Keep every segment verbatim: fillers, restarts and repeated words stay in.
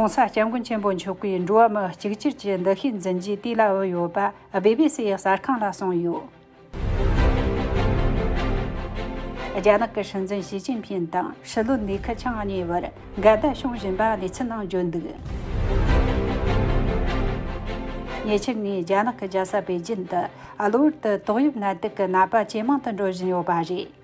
༸གོང་ས་༸སྐྱབས་མགོན་ཆེན་པོ་མཆོག་གིས་འགྲོ་བ་མི་གཅིག་གྱུར་གྱི་འདུ་ཤེས་འཛིན་རྒྱུའི་དུས་ལ་བབ་ཡོད་པ་བི་བི་སི་ཡི་གསར་ཁང་ལ་གསུངས་ཡོད། རྒྱ་ནག་གི་སྲིད་འཛིན་ཞི་ཅིན་ཕིན་དང་ཕྱི་ལོ་ནུས་ཁུ་ཆང་གཉིས་བར་འགལ་ཟླ་བྱུང་བཞིན་པ་གནས་ཚུལ་ནང་བརྗོད་འདུག་ཉེ་ཆར་ནས་རྒྱ་ནག་གི་རྒྱལ་ས་པེ་ཅིན་དུ་གློ་བུར་དུ་ཏོག་དབྱིབས་ནད་དུག་གི་ནད་པ་ཇེ་མང་དུ་འགྲོ་བཞིན་ཡོད་པ་རེད།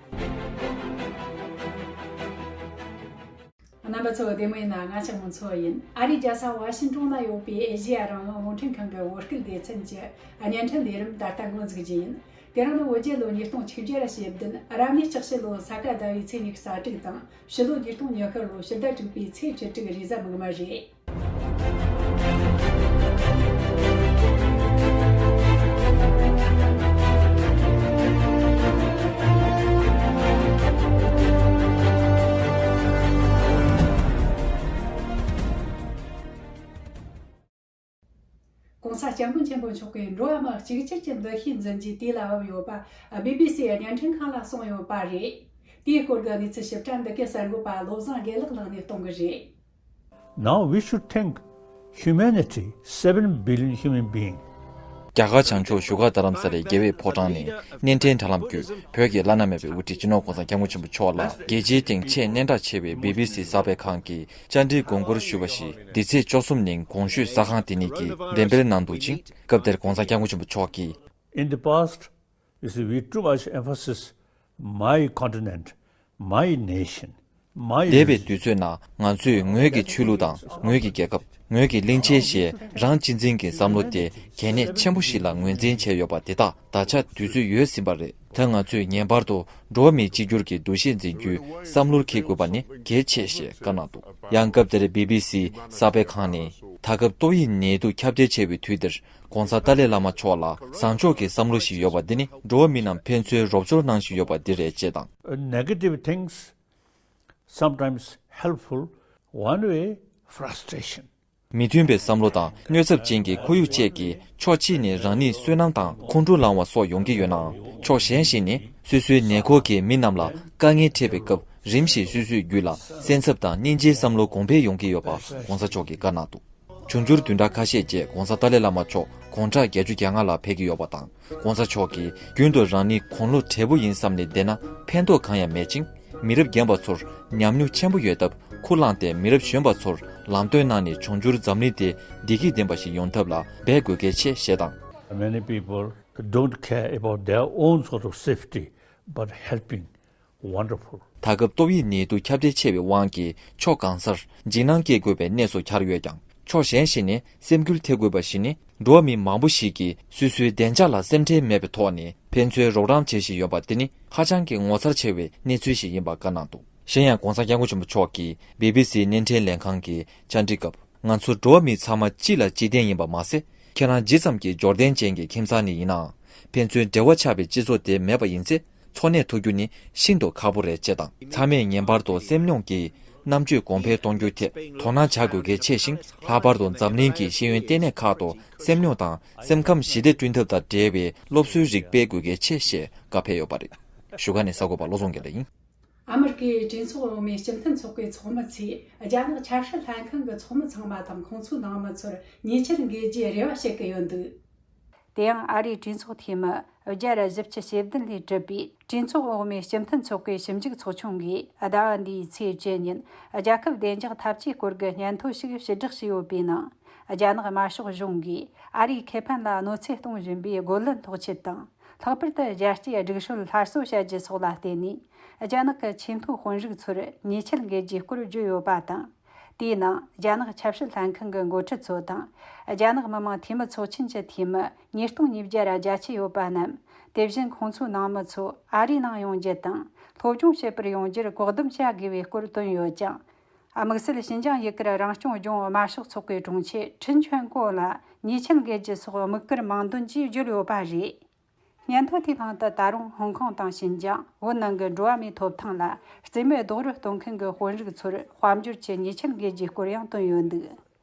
རྣམ་པ་ཚོ་བདེ་མོ་ཡིན་ན། ང་ཅག་མང་ཚོ་ཡིན། ཨ་རིའི་རྒྱལ་ས་ཝ་ཤིང་ཏོན་ན་ཡོད་པའི་ཨེ་ཤེ་ཡ་རང་དབང་རླུང་འཕྲིན་ཁང་གི་བོད་སྐད་སྡེ་ཚན་གྱི་བརྙན་འཕྲིན་ལས་རིམ་ད་ལྟ་འགོ་འཛུགས་རྒྱུ་ཡིན། དེ་རིང་ནི་བོད་རྒྱལ་ལོ་ཉིས་སྟོང་ཆིག་བརྒྱ་བཞི་བདུན། རབ་གནས་ལྕགས་བྱི་ལོ་ས་ག་ཟླ་བའི་ཚེས་ཉི་ཤུ་རྩ་དྲུག་དང་། ཕྱི་ལོ་ཉིས་སྟོང་ཉི་ཤུ་ལོ་ཕྱི་ཟླ་དྲུག་པའི་ཚེས་བཅུ་དྲུག་རེས་གཟའ་མིག་དམར་རེད། ༸གོང་ས་༸སྐྱབས་མགོན་ཆེན་པོ་མཆོག་གིས་འགྲོ་བ་མི་གཅིག་གྱུར་གྱི་འདུ་ཤེས་འཛིན་རྒྱུའི་དུས་ལ་བབ་ཡོད་པ་བི་བི་སི་བརྙན་འཕྲིན་ཁང་ལ་གསུངས་ཡོད་པ་རེད། དེའི་སྐོར་གྱི་གནས་ཚུལ་ཞིབ་ཕྲ་འདི་གའི་གསར་འགོད་པ་བློ་བཟང་དགེ་ལེགས་ལགས་ནས་གཏོང་གི་རེད། Now we should think humanity, seven billion human being. རྒྱ་གར་བྱང་ཕྱོགས་བཞུགས་སྒར་རྡ་རམ་ས་ལའི་རྒྱལ་བའི་ཕོ་བྲང་ནས་བརྙན་འཕྲིན་དྲ་ལམ་བརྒྱུད་བོད་ཀྱི་བླ་ན་མེད་པའི་དབུ་ཁྲིད་སྤྱི་ནོར་༸གོང་ས་༸སྐྱབས་མགོན་ཆེན་པོ་མཆོག་ལ་རྒྱལ་སྤྱིའི་སྟེང་ཆེས་སྙན་གྲགས་ཆེ་བའི་བི་བི་སི་གསར་སྤེལ་ཁང་གིས་བཅར་འདྲིའི་དགོངས་སྐོར་ཞུས་པ་ཞིག་འདི་ཚེས་བཅུ་གསུམ་ཉིན་གོང་ཞུས་གསར་ཁང་དེ་ཉིད་ཀྱིས་འགྲེམས་སྤེལ་གནང་འདུག་ཅིང་། སྐབས་དེར་༸གོང་ས་༸སྐྱབས་མགོན་ཆེན་པོ་མཆོག་གིས། In the past, you see, we too much emphasis my continent, my nation, my འདས་པའི་religion. དུས་ཚོད་ནང་ང་ཚོས་ངོས་ཀྱི་ཆོས་ལུགས་དང་ངོས་ཀྱི་རྒྱལ་ཁབ། ངོས་ཀྱི་གླིང་ཆེན་ཞེས་རང་གཅེས་འཛིན་གྱི་བསམ་བློ་དེ་གལ་གནད་ཆེན་པོ་ཞིག་ལ་ངོས་འཛིན་བྱས་ཡོད་པ་དེ་དག་ད་ཆ་དུས་ཚོད་ཡོལ་ཟིན་པ་རེད། ད་ང་ཚོས་ངེས་པར་དུ་འགྲོ་བ་མིའི་གཅིག་གྱུར་གྱི་འདུ་ཤེས་འཛིན་རྒྱུའི་བསམ་བློར་འཁྱེར་དགོས་པ་ནི་གལ་ཆེ་ཞེས་བཀའ་གནང་འདུག་ཡང་སྐབས་དེར་བི་བི་སི་གསར་སྤེལ་ཁང་ནས་ད་སྐབས་ཏོག་དབྱིབས་ནད་དུག་ཁྱབ་གདལ་ཆེ་བའི་དུས་འདིར་༸གོང་ས་ཏཱ་ལའི་བླ་མ་མཆོག་ལ་བཟང་ཕྱོགས་ཀྱི་བསམ་བློ་ཞིག་ཡོད་པ་འདི་ནི་འགྲོ་བ་མི་རྣམས་ཕན་ཚུན་རོགས་སྐྱོར་གནང་བཞིན་ཡོད་པ་འདི་རེད་ཅེས་དང་། Negative things sometimes helpful, one way, frustration. མི་མཐུན་པའི་བསམ་བློ་དང་གནོད་ཚབས་ཅན་གྱི་ཁོར་ཡུག་བཅས་ཀྱིས་ཕྱོགས་གཅིག་ནས་རང་ཉིད་བསོད་ནམས་དང་ཁོང་ཁྲོ་ལངས་པ་སོགས་ཡོང་གི་ཡོད་ནའང་། ཕྱོགས་གཞན་ཞིག་ནས་སོ་སོའི་ཉེ་འཁོར་གྱི་མི་རྣམས་ལ་དཀའ་ངལ་འཕྲད་པའི་སྐབས་རིམ་བཞིན་སོ་སོའི་རྒྱུད་ལ་སེམས་འཚབ་དང་སྙིང་རྗེའི་བསམ་བློ་གོང་འཕེལ་ཡོང་གི་ཡོད་པ་༸གོང་ས་མཆོག་གིས་བཀའ་གནང་འདུག་འབྱུང་འགྱུར་བདུན་ཕྲག་ཁ་ཤས་རྗེས་༸གོང་ས་ཏཱ་ལའི་བླ་མ་མཆོག་དགུང་གྲངས་བརྒྱད་ཅུ་གྱ་ལྔ་ལ་ཕེབས་ཀྱི་ཡོད་པ་དང་། ༸གོང་ས་མཆོག་གིས་རྒྱུན་དུ་རང་ཉིད་དགུང་ལོ་བགྲེས་པོ་ཡིན་བསམ་ནས་བསྡད་ན་ཕན་ཐོགས་གང་ཡང་མེད་ཅིང་། མི་རབས་རྒན་པ་ཚོར་ཉམས་མྱོང་ཆེན་པོ་ཡོད་སྟབས། ཁུར་བླངས་ཏེ་མི་རབས་གཞོན་པ་ཚོར་ལམ་སྟོན་གནང་ནས་འབྱུང་འགྱུར་འཛམ་གླིང་དེ་བདེ་སྐྱིད་ལྡན་པ་ཞིག་ཡོང་ཐབས་ལ་འབད་དགོས་གལ་ཆེ་ཞེས་དང་། Many people don't care about their own sort of safety, but helping, wonderful. ད་སྐབས་ཏོག་དབྱིབས་ནད་དུག་ཁྱབ་གདལ་ཆེ་བའི་དབང་གིས་ཕྱོགས་གང་སར་འཇིགས་སྣང་སྐྱེ་དགོས་པའི་གནས་སུ་གྱར་ཡོད་ཀྱང་། ཕྱོགས་གཞན་ཞིག་ནས་སེམས་འགུལ་ཐེབས་དགོས་པ་ཞིག་ནི། འགྲོ་བ་མི་མང་པོ་ཞིག་གིས་སོ་སོའི་བདེ་འཇགས་ལ་སེམས་ཁྲལ་མེད་པའི་ཐོག་ནས་ཕན་ཚུན་རོགས་རམ་བྱེད་བཞིན་ཡོད་པ་དེ་ནི་ཧ་ཅང་གི་ངོ་མཚར་ཆེ་བའི་གནས་ཚུལ་ཞིག་ཡིན་པ་བཀའ་གནང་འདུག་གཞན་ཡང་༸གོང་ས་༸སྐྱབས་མགོན་ཆེན་པོ་མཆོག་གིས་བི་བི་སིའི་བརྙན་འཕྲིན་ལས་ཁང་གི་བཅར་འདྲི་སྐབས། ང་ཚོ་འགྲོ་བ་མི་ཚང་མ་གཅིག་ལ་གཅིག་བརྟེན་ཡིན་པ་མ་ཟད། ཁྱེད་རང་ཇི་ཙམ་གྱིས་འབྱོར་ལྡན་ཅན་གྱི་ཁྱིམ་ཚང་ནས་ཡིན་ནའང་། ཕན་ཚུན་འབྲེལ་བ་ཆགས་པའི་སྤྱི་ཚོགས་དེ་མེད་པ་ཡིན་ཚེ། འཚོ་གནས་ཐུབ་རྒྱུ་ནི་ཤིན་ཏུ་ཁག་པོ་རེད་ཅེས་དང་། ཚང་མས་ངེས་པར་དུ་སེམས་མྱོང་གི་རྣམ་དཔྱོད་གོང་འཕེལ་གཏོང་རྒྱུའི་ཐད་དོ་སྣང་བྱ་དགོས་གལ་ཆེ་ཞིང་། ལྷག་པར་དུ་འཛམ་གླིང་གི་ཤེས་ཡོན་ལྟེ་གནས་ཁག་ཏུ་སེམས་མྱོང་དང་སེམས་ཁམས་ཞི་བདེ་བསྐྲུན་ཐབས་དང་འབྲེལ་བའི་སློབ་གསོའི་རིགས་སྤེལ་དགོས་གལ་ཆེ་ཞེས་བཀའ་ཕེབས་ཡོད་པ་རེད། བཞུགས་སྒར་ནས་གསར་འགོད་པ་བློ་བཟང་དགེ་ལེགས་ཡིན། ཨ་མི་རི་ཀའི་གྲོས་ཚོགས་འོག་མའི་སྤྱི་མཐུན་ཚོགས་པའི་ཚོགས་མི་ཚོས་རྒྱ་ནག་ཆབ་སྲིད་ལྷན་ཁང་གི་ཚོགས་མི་ཚང་མ་དང་ཁོང་ཚོའི་ནང་མི་ཚོར་ཉེས་ཆད་འགེལ་རྒྱུའི་རེ་བ་བྱེད་ཀྱི་ཡོད་འདུག་དེ་ཡང་ཨ་རིའི་གྲོས་ཚོགས་འཐུས་མི་བརྒྱ་ར་བཞི་བཅུ་ཞེ་བདུན་ལས་གྲུབ་པའི་གྲོས་ཚོགས་འོག་མའི་སྤྱི་མཐུན་ཚོགས་པའི་ཞིབ་འཇུག་ཚོགས་ཆུང་གིས་ཟླ་བ་འདིའི་ཚེས་བཅུ་ཉིན་རྒྱལ་ཁབ་བདེ་འཇགས་འཐབ་ཇུས་སྐོར་གྱི་སྙན་ཐོ་ཞིག་ཕྱིར་བསྒྲགས་བྱས་ཡོད་པའི་ནང་། རྒྱ་ནག་དམར་ཤོག་གཞུང་གིས་ཨ་རིའི་ཁེ་ཕན་ལ་གནོད་འཚེ་གཏོང་བཞིན་པའི་རྒོལ་ལན་འཕྲོག་ཆེད་དང་། ལྷག་པར་དུ་རྒྱལ་སྤྱིའི་སྒྲིག་སྲོལ་སླར་གསོ་བྱ་རྒྱུ་སོགས་ལ་བརྟེན་ནས། རྒྱ་ནག་གི་ཆེས་མཐོའི་དཔོན་རིགས་ཚོར་ཉེས་ཆད་འགེལ་རྒྱུའི་སྐོར་བརྗོད་ཡོད་པ་དང་། དེའི་ནང་རྒྱ་ནག་ཆབ་སྲིད་ལྷན་ཁང་གི་འགོ་ཁྲིད་ཚོ་དང་། རྒྱ་ནག་མི་དམངས་འཐུས་མི་ཚོགས་ཆེན་གྱི་འཐུས་མི་ཉིས་སྟོང་ཉིས་བརྒྱ་ར་བརྒྱ་ཆེ་ཡོད་པ་རྣམས། དེ་བཞིན་ཁོང་ཚོའི་ནང་མི་ཚོ་ཨ་རིའི་ནང་ཡོང་རྒྱུ་དང་། སློབ་སྦྱོང་བྱེད་པར་ཡོང་རྒྱུར་བཀག་སྡོམ་བྱ་དགོས་པའི་སྐོར་བཏོན་ཡོད་ཀྱང་། དམིགས་བསལ་ཞིན་ཅང་ཡུ་གུར་རང་སྐྱོང་ལྗོངས་དམར་ཤོག་ཚོགས་པའི་དྲུང་ཆེ་ཁྲིན་ཆོན་ཀོ་ལ་ཉེས་ཆད་འགེལ་རྒྱུ་སོགས་དམིགས་བཀར་མིང་འདོན་གྱིས་བརྗོད་ཡོད་པ་རེད། སྙན་ཐོ་དེའི་ནང་དུ་ད་རུང་ཧོང་ཀོང་དང་ཞིན་ཅང་། བོད་ནང་གི་འགྲོ་བ་མིའི་ཐོབ་ཐང་ལ་རྩིས་མེད་རྡོག་རོལ་གཏོང་མཁན་གྱི་དཔོན་རིགས་ཚོར་དཔལ་འབྱོར་གྱི་ཉེས་ཆད་འགེལ་རྒྱུའི་སྐོར་ཡང་བཏོན་ཡོད་འདུག་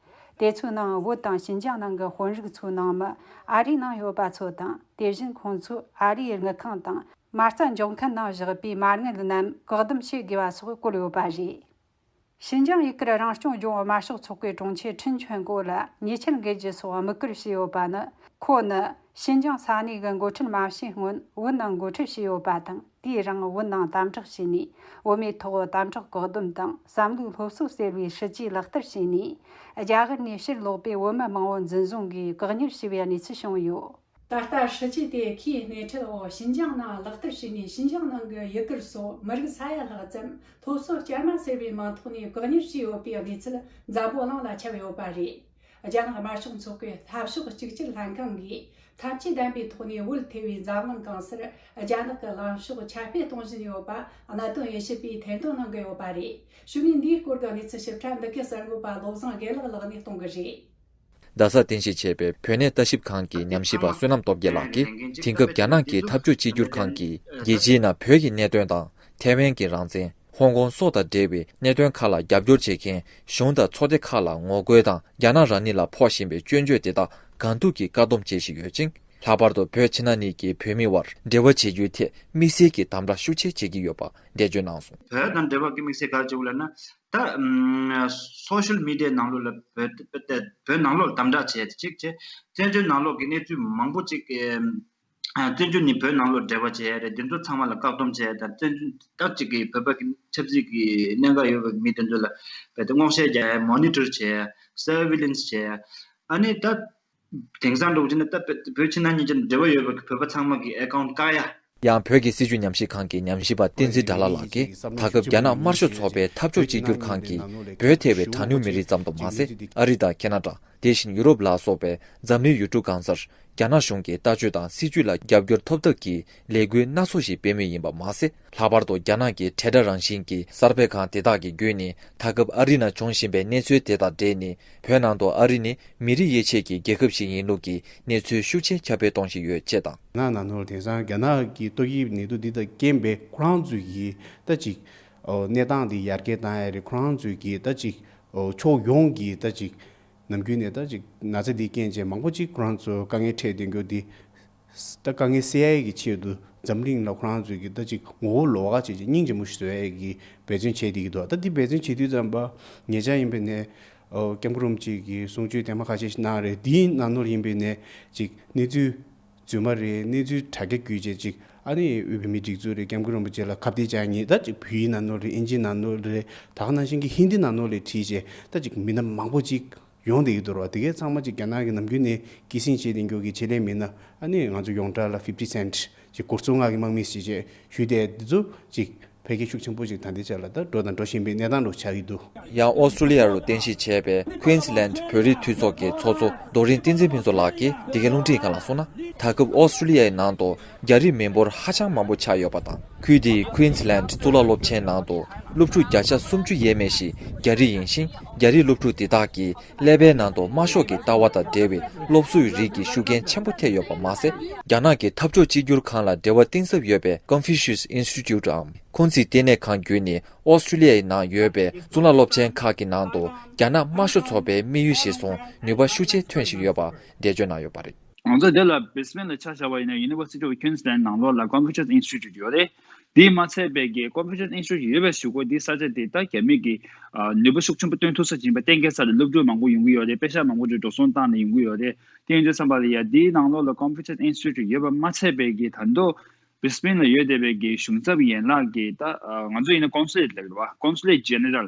དེ་ཚོའི་ནང་བོད་དང་ཞིན་ཅང་ནང་གི་དཔོན་རིགས་ཚོའི་ནང་མི་ཨ་རིའི་ནང་ཡོད་པ་ཚོ་དང་། དེ་བཞིན་ཁོང་ཚོས་ཨ་རིའི་དངུལ་ཁང་དང་མ་རྩ་འཇོག་མཁན་ནང་བཞག་པའི་མ་དངུལ་རྣམས་བཀག་སྡོམ་བྱེད་དགོས་པ་སོགས་བཀོད་ཡོད་པ་རེད། ཞིན་ཅང་ཡུ་གུར་རང་སྐྱོང་ལྗོངས་དམར་ཤོག་ཚོགས་པའི་དྲུང་ཆེ་ཁྲིན་ཆོན་གོ་ལ་ཉེས་ཆད་འགེལ་རྒྱུ་སོགས་དམིགས་བཀར་བྱས་ཡོད་པ་ནི། ཁོ་ནི་ཞིན་ཅང་ས་གནས་ཀྱི་འགོ་ཁྲིད་མ་བྱས་སྔོན་བོད་ནང་འགོ་ཁྲིད་བྱས་ཡོད་པ་དང་། དེའི་རིང་བོད་ནང་དམ་དྲག་བྱས་ནས། བོད་མིའི་ཐོག་དམ་དྲག་བཀག་སྡོམ་དང་བསམ་བློའི་སློབ་གསོ་ཟེར་བའི་སྲིད་ཇུས་ལག་བསྟར་བྱས་ནས། རྒྱ་གར་ནས་ཕྱིར་ལོག་པའི་བོད་མི་མང་བོ་འཛིན་བཟུང་གིས་བཀག་ཉར་བྱས་པའི་གནས་ཚུལ་བྱུང་ཡོད། ད་ལྟ་སྲིད་ཇུས་དེ་ཁོའི་སྣེ་ཁྲིད་འོག་ཞིན་ཅང་ནང་ལག་བསྟར་བྱས་ནས། ཞིན་ཅང་ནང་གི་ཡུ་གུར་སོགས་མི་རིགས་ས་ཡ་ལྷག་ཙམ་སློབ་གསོ་བསྐྱར་མ་ཟེར་བའི་མིང་ཐོག་ནས་བཀག་ཉར་བྱས་ཡོད་པའི་གནས་ཚུལ་འཛམ་བུ་གླིང་ལ་ཁྱབ་ཡོད་པ་རེད། རྒྱ་ནག་དམར་ཤོག་ཚོགས་པའི་འཐབ་ཕྱོགས་གཅིག་གྱུར་ལྷན་ཁང་གིས་ཐབས་ཇུས་ལྡན་པའི་ཐོག་ནས་བོད་ཐེ་བའི་འཛམ་གླིང་གང་སར་རྒྱ་ནག་གི་ལངས་ཕྱོགས་ཁྱབ་སྤེལ་གཏོང་བཞིན་ཡོད་པ་གནད་དོན་དབྱེ་ཞིབ་པས་ཐེར་འདོན་གནང་གི་ཡོད་པ་རེད། གཞུག་ནས་འདིའི་སྐོར་གྱི་གནས་ཚུལ་ཞིབ་ཕྲ་འདི་གའི་གསར་འགོད་པ་བློ་བཟང་དགེ་ལེགས་ལགས་ནས་གཏོང་གི་རེད། རྡ་ས་རྟེན་གཞི་བྱས་པའི་བོད་གནས་ལྟ་ཞིབ་ཁང་གི་ཉམས་ཞིབ་པ་བསོད་ནམས་སྟོབས་རྒྱལ་ལགས་ཀྱིས། དེང་སྐབས་རྒྱ་ནག་གི་འཐབ་ཕྱོགས་གཅིག་གྱུར་ཁང་གིས་རྒྱལ་སྤྱིའི་ནང་བོད་ཀྱི་གནད་དོན་དང་། ཐའེ་ཝན་གྱི་རང་བཙན། ཧོང་ཀོང་སོགས་དང་འབྲེལ་བའི་གནད་དོན་ཁག་ལ་རྒྱབ་སྐྱོར་བྱེད་མཁན་གཞུང་དང་ཚོགས་སྡེ་ཁག་ལ་ངོ་རྒོལ་དང་། རྒྱ་ནག་རང་ཉིད་ལ་ཕོག་བཞིན་པའི་སྐྱོན་བརྗོད་དེ་དག་གང་ཐུབ་ཀྱིས་བཀག་སྡོམ་བྱེད་བཞིན་ཡོད་ཅིང་། ལྷག་པར་དུ་བོད་ཕྱི་ནང་གཉིས་ཀྱི་བོད་མི་དབར་འབྲེལ་བ་བྱེད་རྒྱུའི་ཐད་དམིགས་བསལ་གྱི་དམ་དྲག་ཤུགས་ཆེ་བྱེད་ཀྱི་ཡོད་པ་འགྲེལ་བརྗོད་གནང་སོང་། བོད་དང་འབྲེལ་བ་གི་དམིགས་བསལ་ག་རེ་བྱེད་དགོས་ལབ་ན། ད་ཨམ་སོ་ཤལ་མི་ཌི་ཡའི་ནང་ལོགས་ལ་བོད་བོད་བོད་ནང་ལོགས་ལ་དམ་དྲག་བྱས་ཏེ་གཅིག་བྱས། བཙན་བྱོལ་ནང་ལོགས་ཀྱི་གནས་ཚུལ་མང་པོ་ཅིག་ཨམ་ཨ་བཙན་བྱོལ་ནས་བོད་ནང་ལོགས་འབྲེལ་བ་བྱས་རེད། འདི་ཚོ་ཚང་མ་ལ་བཀག་སྡོམ་བྱས་དང་། བཙན་བྱོལ་ད་ཅིག་གི་བོད་པ་གི་ཆབ་སྲིད་ཀྱི་གནད་འགག་ཡོད་པའི་མི་དེ་ཚོ་ལ་བོད་དེ་སྔོག་བཤེར་རྒྱག་ཡ། མོ་ནི་ཊར་བྱས་ཡ། སར་ཝེ་ལན་སི་བྱས་ཡ། ཨ་ནི་ད་དེང་སང་འདྲ་བོ་བྱས་ན་ད་བོད་ཕྱི་ནང་གཉིས་ཀྱི་འབྲེལ་བ་ཡོད་པའི་བོད་པ་ཚང་མ་གི་ཨེ་ཀའུན་ཊི་བཀག་ཡ། ཡང་བོད་ཀྱི་སྲིད་བྱུས་ཉམས་ཞིབ་ཁང་གི་ཉམས་ཞིབ་པ་བསྟན་འཛིན་དགྲ་ལྷ་ལགས་ཀྱིས། ད་སྐབས་རྒྱ་ནག་དམར་ཤོག་ཚོགས་པའི་འཐབ་ཕྱོགས་གཅིག་གྱུར་ཁང་གིས་བོད་ཐེ་བའི་གྲངས་ཉུང་མི་རིགས་ཙམ་དུ་མ་ཟད། ཨ་རི་དང་ཁེ་ན་ཌ། དེ་བཞིན་ཡུ་རོབ་ལ་སོགས་པའི་འཛམ་གླིང་ཡུལ་གྲུ་གང་སར་རྒྱ་ནག་གཞུང་གི་ལྟ་སྤྱོད་དང་སྲིད་བྱུས་ལ་རྒྱབ་སྐྱོར་ཐོབ་ཐབས་ཀྱི་ལས་འགུལ་སྣ་ཚོགས་ཤིག་སྤེལ་མུས་ཡིན་པ་མ་ཟད། ལྷག་པར་དུ་རྒྱ་ནག་གི་འཕྲེད་དྲ་རང་བཞིན་གྱི་གསར་སྤེལ་ཁང་དེ་དག་གི་བརྒྱུད་ནས། ད་སྐབས་ཨ་རི་ནང་འབྱུང་བཞིན་པའི་གནས་ཚུལ་དེ་དང་འབྲེལ་ནས། བོད་ནང་དུ་ཨ་རི་ནི་མི་རིགས་དབྱེ་འབྱེད་ཀྱི་རྒྱལ་ཁབ་ཞིག་ཡིན་ལུགས་ཀྱི་གནས་ཚུལ་ཤུགས་ཆེ་ཁྱབ་སྤེལ་གཏོང་བཞིན་ཡོད་ཅེས་དང་། ནང་ནང་ནོར་དེང་སང་རྒྱ་ནག་གི་ཏོག་དབྱིབས་ནད་དུག་འདི་དང་རྐྱེན་པས་ཁོ་རང་ཚོའི་གི་ད་ཅིག་ཨོ་གནས་སྟངས་འདི་ཡར་རྒྱས་བཏང་ཡ་རེད། ཁོ་རང་ཚོའི་གི་ད་ཅིག་ཨོ་ཕྱོགས་ཡོངས་ཀྱི་ད་ཅིག་ནམ་རྒྱུན་ནས་ད་ཅིག་ན་ཚ་འདིའི་རྐྱེན་བྱས་མང་པོ་ཅིག་ཁོ་རང་ཚོ་དཀའ་ངལ་འཕྲད་བསྡད་རྒྱུ་འདི། ད་དཀའ་ངལ་སེལ་ཡ་གི་ཆེད་དུ་འཛམ་གླིང་ལ་ཁོ་རང་ཚོའི་གི་ད་ཅིག་ངོ་བོ་ལོགས་ཀ་བྱས་ཅིག་སྙིང་རྗེ་མོ་ཞིག་བཟོ་ཡ་གི་འབད་བརྩོན་བྱས་བསྡད་ཀྱི་འདུག་ད་འདི་འབད་བརྩོན་བྱེད་དུས་ཙམ་པ་ཉེ་ཆར་ཡིན་པའི་ནས་ཨོ་སྐྱབས་མགོན་རིན་པོ་ཆེ་གིས་གསུང་ཆོས་ཐེངས་མ་ཁ་ཤས་ཤིག་གནང་རེད། དེའི་ནང་ནོར་ཡིན་པའི་ནས་ཅིག་གནས་ཚུལ་རྫུན་མ་རེད། གནས་ཚུལ་དྲ་རྒྱ་བརྒྱུད་བྱས་ཅིག་ཨ་ནི་དབུས་བོད་མིའི་སྒྲིག་འཛུགས་རེད། སྐྱབས་མགོན་རིན་པོ་ཆེ་ལ་ཁ་གཏད་བཅག་མཁན་ད་ཅིག་བོད་ཡིག་ནང་ནོར་རེད། ཨིན་ཇི་ནང་ནོར་རེད། ད་ག་ནང་བཞིན་གྱི་ཧིན་དི་ནང་ནོར་ལས་བྲིས་བྱས་ད་ཅིག་མི་སྣ་མང་པོ་ཅིག་ཡོང་བསྡད་ཀྱི་འདུག་ར། དེ་གའི་ཚང་མ་ཅིག་རྒྱ་ནག་གི་ནམ་རྒྱུན་ནས་སྐྱེད་སྲིང་བྱེད་བསྡད་མཁན་གྱི་ཆེད་ལས་མི་སྣ། ཨ་ནི་ང་ཚོ་ཡོངས་གྲགས་ལ་ཕིབ་ཊི་སེན་ཊི་ཅིག་སྒོར་སོ་ལྔ་གི་དམག་མི་ཞིག་ཅེས་ཞུས་ཏེ་འདི་ཚོ་ཅིག་འཕེལ་རྒྱས་ཤུགས་ཆེན་པོ་ཅིག་ད་ལྟའི་ཆར་ལ་ད་འགྲོ་དང་འགྲོ་བཞིན་པའི་གནས་སྟངས་འགྲོ་ཆགས་ཀྱི་འདུག་ཡང་ཨོ་སི་ཀྲུ་ལི་ཡ་རུ་རྟེན་གཞི་བྱས་པའི་ཀུན་སི་ལན་བོད་རིགས་འཐུས་ཚོགས་ཀྱི་ཚོགས་གཙོ་རྡོ་རིང་བསྟན་འཛིན་ཕུན་ཚོགས་ལགས་ཀྱིས་འདི་གའི་རླུང་འཕྲིན་ཁང་ལ་གསུངས་ན། ད་སྐབས་ཨོ་སི་ཀྲུ་ལི་ཡའི་ནང་དུ་རྒྱ་རིགས་མི་འབོར་ཧ་ཅང་མང་པོ་ཆགས་ཡོད་པ་དང་། ཁུལ་དེའི་ཀུན་སི་ལན་གཙུག་ལག་སློབ་ཆེན་ནང་དུ་སློབ་ཕྲུག་བརྒྱ་ཆ་སུམ་ཅུ་ཡས་མས་ཤིག་རྒྱ་རིགས་ཡིན་ཞིང་། རྒྱ་རིགས་སློབ་ཕྲུག་དེ་དག་གིས་ཀླད་པའི་ནང་དུ་དམར་ཤོག་གི་ལྟ་བ་དང་འབྲེལ་བའི་སློབ་གསོའི་རིགས་ཀྱི་ཤུགས་རྐྱེན་ཆེན་པོ་ཐེབས་ཡོད་པ་མ་ཟད། རྒྱ་ནག་གི་འཐབ་ཕྱོགས་གཅིག་གྱུར་ཁང་ལ་འབྲེལ་བ་གཏིང་ཟབ་ཡོད་པའི་Confucius Institute འམ་ཁུང་ཙི་ལྟེ་གནས་ཁང་བརྒྱུད་ནས་ཨོ་སི་ཀྲུ་ལི་ཡའི་ནང་ཡོད་པའི་གཙུག་ལག་སློབ་ཆེན་ཁག་གི་ནང་དུ་རྒྱ་ནག་དམར་ཤོག་ཚོགས་པའི་དམིགས་ཡུལ་གཞིར་བཟུང་ནུས་པ་ཤུགས་ཆེ་ཐོན་བཞིན་ཡོད་པ་འགྲེལ་བརྗོད་གནང་ཡོད་པ་རེད། ང་ཚོ་འདི་ལ་Brisbane ལ་ཆ་བཞག་པ་ཡིན་ན་University of Queensland ནང་ལོགས་ལ་Confucius Institute ཡོད་རེད། དེས་མ་ཚད་པའི་གི་Confucius Institute ཡོད་པའི་གཞུག་གུ་འདི་ས་ཆ་དེ་ད་རྒྱ་མི་གི་ཨ་ནུས་པ་ཤུགས་ཆེན་པོ་བཏོན་ཐུབ་ས་ཡིན་པ་གཏན་འཁེལ་ས་ལ་སློབ་ཕྲུག་མང་པོ་ཡོང་གི་ཡོད་རེད། པེ་ཤག་མང་པོ་ཅིག་འགྲོ་སོང་བཏང་ནས་ཡོང་གི་ཡོད་རེད། དེ་ཡིན་དུས་ཙམ་པ་ལ་ཡ་འདིའི་ནང་ལོགས་ལ་Confucius Institute ཡོད་པ་མ་ཚད་པའི་གི་ད་དུང་Brisbane ལ་ཡོད་བསྡད་པའི་གི་གཞུང་ཚབ་ཡན་ལག་གི་ད་ཨ་ང་ཚོ་ཡིན་ན་Consulate ལབ་ཀྱི་རེད་བ། Consulate General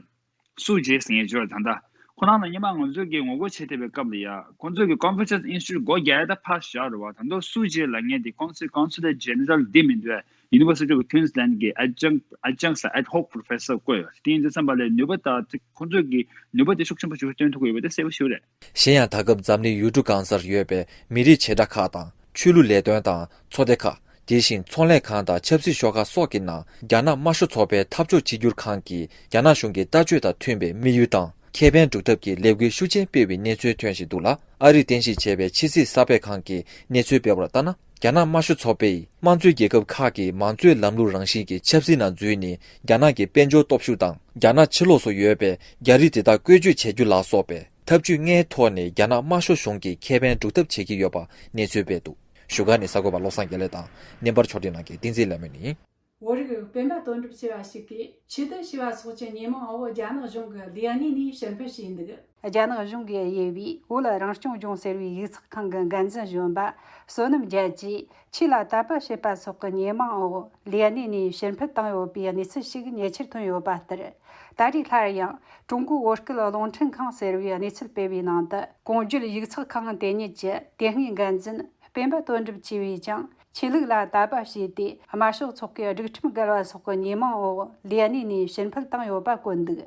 སུའུ་ཇེ་ཟེར་མཁན་ཅིག་ཡོད་རེད། ད་ལྟ་ཁོ་རང་ལ་སྔོན་མ་ང་ཚོ་གིས་ངོ་རྒོལ་བྱེད་བསྡད་པའི་སྐབས་ལ་ཡ་ཁོ་ཚོ་གི་Confucius Institute སྒོ་རྒྱག་ཡ་ད་ཕར་བཞག་རེད་བ། ད་དུང་སུའུ་ཇེ་ལབ་མཁན་དེ་Consul- Consulate General འདི་མི་འདུག University of Queensland གི་Adjunct Adjunct ས་Ad hoc Professor བསྐོས་ཡོད་རེད། དེ་ཡིན་དུས་ཙམ་པ་ལ་ནུས་པ་ད་ཁོ་ཚོ་གི་ནུས་པ་དེ་ཤུགས་ཆེན་པོ་ཞིག་བཏོན་ཐུབ་ཀྱི་ཡོད་པ་དེ་གསལ་པོ་ཞིག་རེད། གཞན་ཡང་ད་སྐབས་འཛམ་གླིང་ཡུལ་གྲུ་གང་སར་ཡོད་པའི་མི་རིགས་བྱེ་བྲག་ཁག་དང་ཆོས་ལུགས་ལས་དོན་དང་ཚོགས་སྡེ་ཁག་དེ་བཞིན་ཚོང་ལས་ཁང་དང་ཆབ་སྲིད་ཤོག་ཁག་སོགས་ཀྱི་ནང་རྒྱ་ནག་དམར་ཤོག་ཚོགས་པའི་འཐབ་ཕྱོགས་གཅིག་གྱུར་ཁང་གིས་རྒྱ་ནག་གཞུང་གི་ལྟ་སྤྱོད་དང་མཐུན་པའི་དམིགས་ཡུལ་དང་ཁེ་ཕན་སྒྲུབ་ཐབས་ཀྱི་ལས་འགུལ་ཤུགས་ཆེན་སྤེལ་བའི་གནས་ཚུལ་ཐོན་བཞིན་འདུག་ལ། ཨ་རིར་རྟེན་གཞི་བྱས་པའི་ཕྱི་སྲིད་གསར་སྤེལ་ཁང་གིས་གནས་ཚུལ་སྤེལ་བར་ལྟར་ན། རྒྱ་ནག་དམར་ཤོག་ཚོགས་པས་དམངས་གཙོའི་རྒྱལ་ཁབ་ཁག་གི་མང་གཙོའི་ལམ་ལུགས་རང་བཞིན་གྱི་ཆབ་སྲིད་ནང་འཛུལ་ནས། རྒྱ་ནག་གི་དཔལ་འབྱོར་སྟོབས་ཤུགས་དང་། རྒྱ་ནག་ཕྱི་ལོགས་སུ་ཡོད་པའི་རྒྱ་རིགས་དེ་དག་བཀོལ་སྤྱོད་བྱེད་རྒྱུ་ལ་སོགས་པའི་ཐབས་ཇུས་ལྔའི་ཐོག་ནས་རྒྱ་ནག་དམར་ཤོག་གཞུང་གི་ཁེ་ཕན་སྒྲུབ་ཐབས་བྱེད་ཀྱི་ཡོད་པ་གནས་ཚུལ་སྤེལ་འདུག་བཞུགས་སྒར་ནས་གསར་འགོད་པ་བློ་བཟང་དགེ་ལེགས་དང་། བརྙན་པར་ཕྱོགས་སྒྲིག་གནང་མཁན་བསྟན་འཛིན་ལྷ་མོ་ཡིན། བོད་རིགས་སྤེན་པ་དོན་གྲུབ་ཆེ་བ་ཞིག་གིས་ཆོས་དད་ཞེས་པ་སོགས་ཀྱི་ཉེས་མིང་འོག་རྒྱ་ནག་གཞུང་གི་ལྡི་ཨ་ནི་ནས་ཕྱིར་འཕུད་བྱས་འདུག། རྒྱ་ནག་གཞུང་གིས་དབྱེ་བའི་བོད་རང་སྐྱོང་ལྗོངས་ཟེར་བའི་ཡིག་ཚགས་ཁང་གི་འགན་འཛིན་གཞོན་པ་བསོད་ནམས་རྒྱལ་གྱིས་ཆོས་ལ་དད་པ་བྱེད་པ་སོགས་ཀྱི་ཉེས་མིང་འོག་ལྡི་ཨ་ནི་ནས་ཕྱིར་འཕུད་བཏང་ཡོད་པའི་གནས་ཚུལ་ཞིག་ཉེ་ཆར་ཐོན་ཡོད་པ་ལྟར། ད་རེས་སླར་ཡང་ཀྲུང་གོའི་བོད་སྐད་རླུང་འཕྲིན་ཁང་ཟེར་བའི་གནས་ཚུལ་སྤེལ་བའི་ནང་དུ། གོང་བརྗོད་ཡིག་ཚགས་ཁང་དེ་ཉིད་ཀྱི་དེ་སྔའི་འགན་འཛིན་སྤེན་པ་དོན་གྲུབ་ཆེ་བས་ཀྱང་ཆོས་ལུགས་ལ་དད་པ་བྱས་ཏེ། དམར་ཤོག་ཚོགས་པའི་སྒྲིག་ཁྲིམས་འགལ་བ་སོགས་ཀྱི་ཉེས་མིང་འོག་ལྡི་ཨ་ནི་ནས་ཕྱིར་འཕུད་བཏང་ཡོད་པ་བཀོད་འདུག།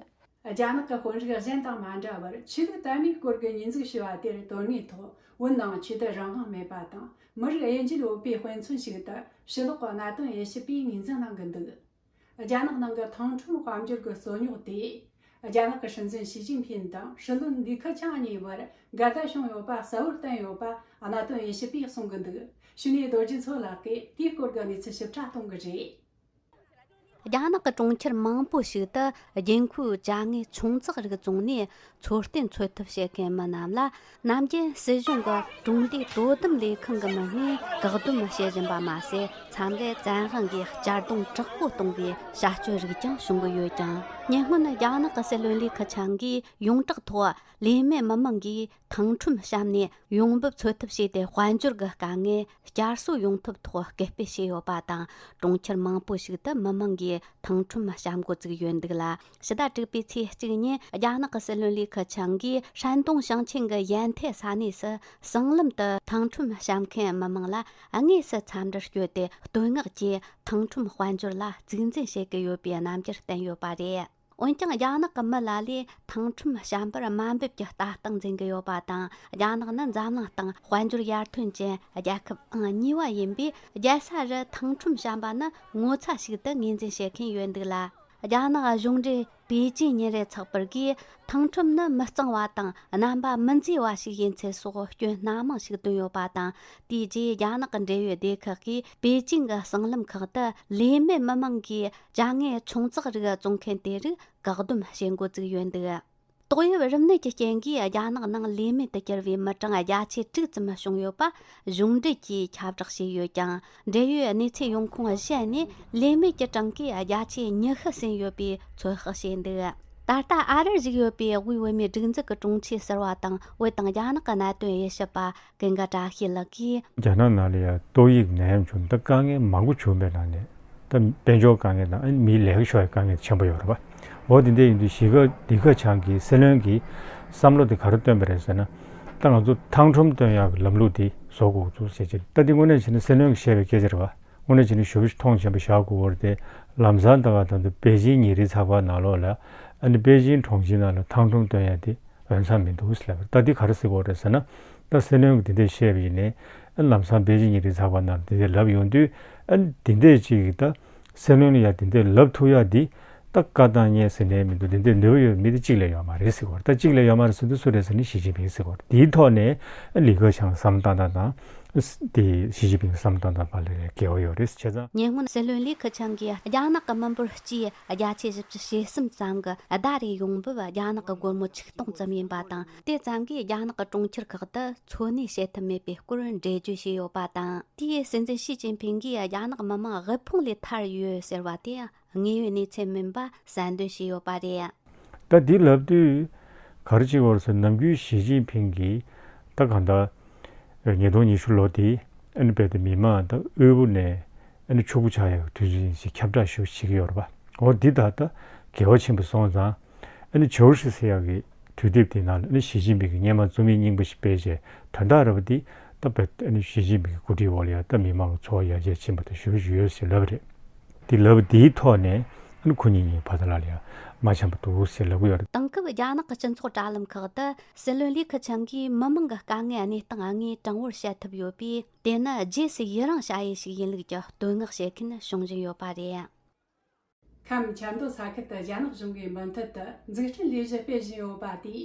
རྒྱ་ནག་གི་དཔོན་རིགས་གཞན་དང་མ་འདྲ་བར་ཆོས་ལུགས་དད་མོས་སྐོར་གྱི་ཉེས་འཛུགས་ཞུ་བ་དེར་དོན་དངོས་ཐོག་བོད་ནང་ཆོས་དད་རང་དབང་མེད་པ་དང་། མི་རིགས་དབྱེ་འབྱེད་ཡོད་པའི་དཔེ་མཚོན་ཞིག་ཏུ་ཕྱི་ལོགས་ཀྱི་གནད་དོན་དབྱེ་ཞིབ་པས་ངོས་འཛིན་གནང་གི་འདུག། རྒྱ་ནག་ནང་གི་ཐང་ཁྲོམ་དཔལ་འབྱོར་གྱི་རྩོད་རྙོག་དེས། རྒྱ་ནག་གི་སྲིད་འཛིན་ཞི་ཅིན་ཕིན་དང་སྲིད་བློན་ལི་ཁེ་ཆང་གཉིས་བར་འགལ་ཟླ་བྱུང་ཡོད་པ་གསལ་བོར་བསྟན་ཡོད་པ་གནད་དོན་དབྱེ་ཞིབ་པས་གསུང་གི་འདུག། གཞུག་ནས་རྡོ་རྗེ་མཚོ་ལགས་ཀྱིས་དེའི་སྐོར་གྱི་གནས་ཚུལ་ཞིབ་ཕྲ་གཏོང་གི་རེད། རྒྱ་ནག་གི་གྲོང་ཁྱེར་མང་པོ་ཞིག་ཏུ་རྒྱལ་ཁབ་ཀྱི་དངོས་མཚོན་རྩིས་རིག་བཙོང་ནས་འཚོ་རྟེན་འཚོལ་ཐབས་བྱེད་མཁན་མི་རྣམས་ལ། ནམ་རྒྱུན་སྲིད་གཞུང་གི་གྲོང་སྡེའི་དོ་དམ་ལས་ཁང་གི་མི་སྣས་བཀག་སྡོམ་བྱེད་བཞིན་པ་མ་ཟད། མཚམས་རེ་བཙན་དབང་གིས་གཅར་རྡུང་དྲག་པོ་གཏོང་བའི་བྱ་སྤྱོད་རིགས་ཀྱང་བྱུང་གི་ཡོད་ཀྱང་། ཉེ་སྔོན་རྒྱ་ནག་གི་སྲིད་བློན་ལི་ཁེ་ཆང་གིས་ཡོངས་གྲགས་ཐོག་ལས་མེད་མི་མང་གིས་ཐང་ཁྲོམ་བཤམས་ནས་ཡོང་འབབ་འཚོལ་ཐབས་བྱས་ཏེ། དཔལ་འབྱོར་གྱི་དཀའ་ངལ་བསྐྱར་གསོ་ཡོང་ཐབས་ཐོག་སྐུལ་སྤེལ་བྱས་ཡོད་པ་དང་། གྲོང་ཁྱེར་མང་པོ་ཞིག་ཏུ་མི་མང་གིས་ཐང་ཁྲོམ་བཤམས་འགོ་བཙུགས་ཡོད་འདུག་ལ། ཕྱི་ཟླ་དྲུག་པའི་ཚེས་གཅིག་ཉིན་རྒྱ་ནག་གི་སྲིད་བློན་ལི་ཁེ་ཆང་གིས་ཧྲན་ཏུང་ཞིང་ཆེན་གྱི་ཡན་ཐེ་ས་གནས་སུ་སྲང་ལམ་དུ་ཐང་ཁྲོམ་བཤམས་མཁན་མི་མང་ལ་དངོས་སུ་འཚམས་འདྲིར་བསྐྱོད་དེ། བསྟོད་བསྔགས་ཀྱིས་ཐང་ཁྲོམ་དཔལ་འབྱོར་ལ་གཙིགས་འཛིན་བྱེད་ཀྱི་ཡོད་པའི་རྣམ་འགྱུར་བསྟན་ཡོད་པ་རེད། འོན་ཀྱང་། རྒྱ་ནག་གི་མི་ལ་ལས་ཐང་ཁྲོམ་བཤམས་པར་དམའ་འབེབས་ཀྱི་ལྟ་སྟངས་འཛིན་གྱི་ཡོད་པ་དང་། རྒྱ་ནག་ནི་འཛམ་གླིང་སྟེང་དཔལ་འབྱོར་ཡར་ཐོན་ཅན་རྒྱལ་ཁབ་ཨང་གཉིས་པ་ཡིན་པས། རྒྱལ་ས་རུ་ཐང་ཁྲོམ་བཤམས་པ་ནི་ངོ་ཚ་ཞིག་ཏུ་ངོས་འཛིན་བྱེད་མཁན་ཡོད་འདུག་ལ། རྒྱ་ནག་གཞུང་འབྲེལ་པེ་ཅིན་ཉིན་རེ་ཚགས་པར་གྱིས། ཐང་ཁྲོམ་ནི་མི་གཙང་བ་དང་རྣམ་པ་མི་མཛེས་པ་ཞིག་ཡིན་ཚུལ་སོགས་སྐྱོན་སྣ་མང་ཞིག་བཏོན་ཡོད་པ་དང་། དེའི་རྗེས་རྒྱ་ནག་གི་འབྲེལ་ཡོད་སྡེ་ཁག་གིས་པེ་ཅིན་གྱི་སྲང་ལམ་ཁག་ཏུ་ལས་མེད་མི་མང་གིས་ཅ་དངོས་ཆུང་ཙག་རིགས་བཙོང་མཁན་དེ་རིགས་བཀག་སྡོམ་བྱེད་འགོ་བཙུགས་ཡོད་འདུག། ཏོག་དབྱིབས་རིམས་ནད་ཀྱི་རྐྱེན་གྱིས་རྒྱ་ནག་ནང་ལས་མེད་དུ་གྱུར་བའི་མི་གྲངས་བརྒྱ་ཆ་དྲུག་ཙམ་བྱུང་ཡོད་པ་གཞུང་འབྲེལ་གྱིས་ཁྱབ་བསྒྲགས་བྱས་ཡོད་ཀྱང་། འབྲེལ་ཡོད་གནས་ཚུལ་ཡོང་ཁུངས་གཞན་ནས་ལས་མེད་ཀྱི་གྲངས་ཀས་བརྒྱ་ཆ་ཉི་ཤུ་ཟིན་ཡོད་པའི་ཚོད་དཔག་བྱས་འདུག། ད་ལྟ་ཨ་རིར་བཞུགས་ཡོད་པའི་དབུས་བོད་མིའི་སྒྲིག་འཛུགས་ཀྱི་དྲུང་ཆེ་ཟུར་པ་དང་། བོད་དང་རྒྱ་ནག་གི་གནད་དོན་དབྱེ་ཞིབ་པ་ཀུན་དགའ་བཀྲ་ཤིས་ལགས་ཀྱིས། རྒྱ་ནག་ནང་ལ་ཡང་ཏོག་དབྱིབས་ནད་ཡམས་བྱུང་། ད་དཀའ་ངལ་མང་པོ་བྱུང་བའི་ནང་ནས། ད་དཔལ་འབྱོར་དཀའ་ངལ་དང་། ཨ་ནི་མིའི་ལས་ཀ་ཤོར་བའི་དཀའ་ངལ་ཆེན་པོ་ཡོད་རེད་པ། འོ་དེ་འདྲ་ཡིན་དུས་གཞིས་ཀ་ལི་ཁེ་ཆང་གིས་སྲིད་བློན་གྱི་བསམ་བློ་དེ་ག་རེ་བཏོན་པ་རེད་ཟེར་ན། ད་ང་ཚོ་ཐང་ཁྲོམ་བཏོན་ཡག་གི་ལམ་ལུགས་དེ་བཟོ་དགོས་ཚུལ་བྱས་རྗེས། ད་འདི་དངོས་གནས་བྱས་ན་སྲིད་བློན་གྱིས་བཤད་པའི་སྐད་ཆ་རེད་པ། དངོས་གནས་བྱས་ན་ཞེ་པོ་ཅིག་མཐོང་ཆེན་པོ་བཞག་དགོས་པ་རེད་དེ། ལམ་སང་ད་ག་ད་ལྟ་པེ་ཅིན་ཉིན་རེའི་ཚགས་པར་ནང་ལོགས་ལ། ཨ་ནི་པེ་ཅིན་གྲོང་ཁྱེར་ནང་ལ་ཐང་ཁྲོམ་བཏོན་ཡག་དེ་འོས་འཚམ་མི་འདུག་ཟེར་ལབ་པ་རེད། ད་འདི་ག་རེ་ཟེར་དགོས་རེད་ཟེར་ན། ད་སྲིད་བློན་གྱིས་འདི་འདྲ་བཤད་པ་ཡིན་ནའི། ཨ་ལམ་སང་པེ་ཅིན་ཉིན་རེའི་ཚགས་པར་ནང་འདི་འདྲ་ལབ་ཡོང་དུས། ཨ་འདི་འདྲས་ཅིག་ད་སྲིད་བློན་ལ་ཡ་འདི་འདྲས་ལབ་ཐུབ་ཡག་འདི་ད་བཀའ་བཏང་མཁན་ཟེར་ནའི་མི་འདུག། འདི་འདྲས་ནུས་པ་ཡོད་མི་དེ་གཅིག་ལས་ཡོད་མ་རེད་ཟེར་གོ། ད་གཅིག་ལས་ཡོད་མ་རེད་ཟེར་དུས་སུ་རེད་ཟེར་ན་ཞི་ཅིན་ཕིང་ཟེར་གོ། དེའི་ཐོག་ནས་ཨ་ལི་ཁེ་ཆང་བསམ་བཏང་སྟངས་དང་། དེ་ཞི་ཅིན་ཕིང་བསམ་བཏང་སྟངས་བར་ལ་འགལ་བ་ཡོད་རེད། བྱས་ཙང་། ཉེ་སྔོན་སྲིད་བློན་ལི་ཁེ་ཆང་གིས་རྒྱ་ནག་གི་མི་འབོར་སྤྱིའི་བརྒྱ་ཆ་བཞི་བཅུ་ཞེ་གསུམ་ཙམ་གྱི་ཟླ་རེའི་ཡོང་འབབ་རྒྱ་ནག་གི་སྒོར་མོ་ཆིག་སྟོང་ཙམ་ཡིན་པ་དང་། དེ་ཙམ་གྱིས་རྒྱ་ནག་གི་གྲོང་ཁྱེར་ཁག་ཏུ་འཚོ་གནས་བྱེད་ཐབས་མེད་པའི་སྐོར་འགྲེལ་བརྗོད་བྱས་ཡོད་པ་དང་། དེའི་སྲིད་འཛིན་ཞི་ཅིན་ཕིང་གིས་རྒྱ་ནག་མི་དམངས་དབུལ་ཕོངས་ལས་ཐར་ཡོད་ཟེར་བ་དེ་དངོས་ཡོད་གནས་ཚུལ་མིན་པ་གསལ་འདོན་བྱས་ཡོད་པ་རེད། ད་འདི་ལབ་དུས་ག་རེ་བྱེད་དགོས་རེད་ཟེར། ནམ་རྒྱུན་ཞི་ཅིན་ཕིང་གིས་ད་གང་ལྟར་ཉིས་སྟོང་ཉི་ཤུ་ལོ་དེ་ཨ་ནི་རྦད་དེ་མི་དམངས་ད་དབུལ་པོ་ནས་ཨ་ནི་ཕྱུག་པོ་ཆགས་ཡག་དུས་ཚོད་ཡིན་ཞེས་ཁྱབ་བསྒྲགས་ཞུ་བྱེད་ཀྱི་ཡོད་རེད་པ། འོ་འདི་ད་ལྟ་འགལ་བ་ཆེན་པོ་སོང་ཙང་། ཨ་ནི་ཇོའུ་ཧྲི་ཟེར་ཡག་གི་དུས་དེབ་དེའི་ནང་ལ་ཨ་ནི་ཞི་ཅིན་ཕིང་གིས་སྔོན་མ་རྩོམ་ཡིག་རྙིང་པ་ཞིག་སྤེལ་རྗེས། དོན་དག་རེད་པ། འདི་ད་རྦད་ཨ་ནི་ཞི་ཅིན་ཕིང་གི་གོ་སྒྲིག་འོག་ལ་ཡ་ད་མི་དམངས་ལ་འཚོ་བ་ཡར་རྒྱས་ཕྱིན་པ་དང་ཞུ་གི་ཡོད་ཞེས་ལབ་པ་རེད། འདི་ལབ་པ་འདིའི་ཐོག་ནས་ཨ་ནི་ཁོ་གཉིས་གཉིས་བར་དུ་ལ་ལ་ཡ་མ་འཆམ་པ་འདུག་ཟེར་ལབ་གི་ཡོད་རེད། དེང་སྐབས་རྒྱ་ནག་གི་སྤྱི་ཚོགས་དྲ་ལམ་ཁག་ཏུ་སྲིད་བློན་ལི་ཁེ་ཆང་གིས་མི་མང་གི་དཀའ་ངལ་གནས་སྟངས་དངོས་དྲང་བོར་བཤད་ཐུབ་ཡོད་པས། དེ་ནི་རྗེས་སུ་ཡི་རང་བྱ་ཡུལ་ཞིག་ཡིན་ལུགས་ཀྱི་བསྟོད་བསྔགས་བྱེད་མཁན་བྱུང་བཞིན་ཡོད་པ་རེད། ཁམས་ཆབ་མདོ་ས་ཁུལ་དུ་རྒྱ་ནག་གཞུང་གིས་མུ་མཐུད་དུ་འཛུགས་སྐྲུན་ལས་གཞི་སྤེལ་བཞིན་ཡོད་པ་དེས་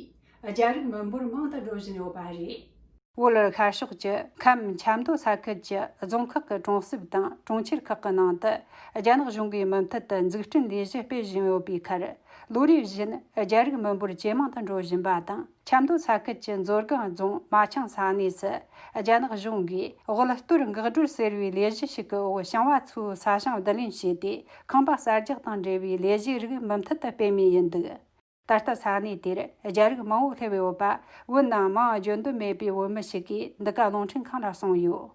རྒྱ་རིགས་མི་འབོར་མང་དུ་འགྲོ་བཞིན་ཡོད་པ་རེད། བོད་ཤར་ཕྱོགས་ཀྱི་ཁམས་ཆབ་མདོ་ས་ཁུལ་གྱི་རྫོང་ཁག་གི་གྲོང་གསེབ་དང་གྲོང་ཁྱེར་ཁག་གི་ནང་དུ་རྒྱ་ནག་གཞུང་གིས་མུ་མཐུད་དུ་འཛུགས་སྐྲུན་ལས་གཞི་སྤེལ་བཞིན་ཡོད་པའི་ཁར། ལོ་རེ་བཞིན་རྒྱ་རིགས་མི་འབོར་ཇེ་མང་དུ་འགྲོ་བཞིན་པ་དང་། ཆབ་མདོ་ས་ཁུལ་གྱི་མཛོ་སྒང་རྫོང་མ་ཆང་ས་གནས་སུ་རྒྱ་ནག་གཞུང་གིས་དབུལ་གཏོར་འགག་སྒྲོལ་ཟེར་བའི་ལས་གཞི་ཞིག་གི་འོག་ཞིང་བ་ཚོའི་ས་ཞིང་བསྡུ་ལེན་བྱས་ཏེ། ཁང་པ་གསར་རྒྱག་དང་འབྲེལ་བའི་ལས་གཞི་རིགས་མུ་མཐུད་དུ་སྤེལ་མུས་ཡིན་འདུག། ད་ལྟ་ས་གནས་དེར་རྒྱ་རིགས་མང་བོ་སླེབས་ཡོད་པ། བོད་ནང་མིང་བརྗོད་འདོད་མེད་པའི་བོད་མི་ཞིག་གིས་འདི་ག་རླུང་འཕྲིན་ཁང་ལ་གསུངས་ཡོད།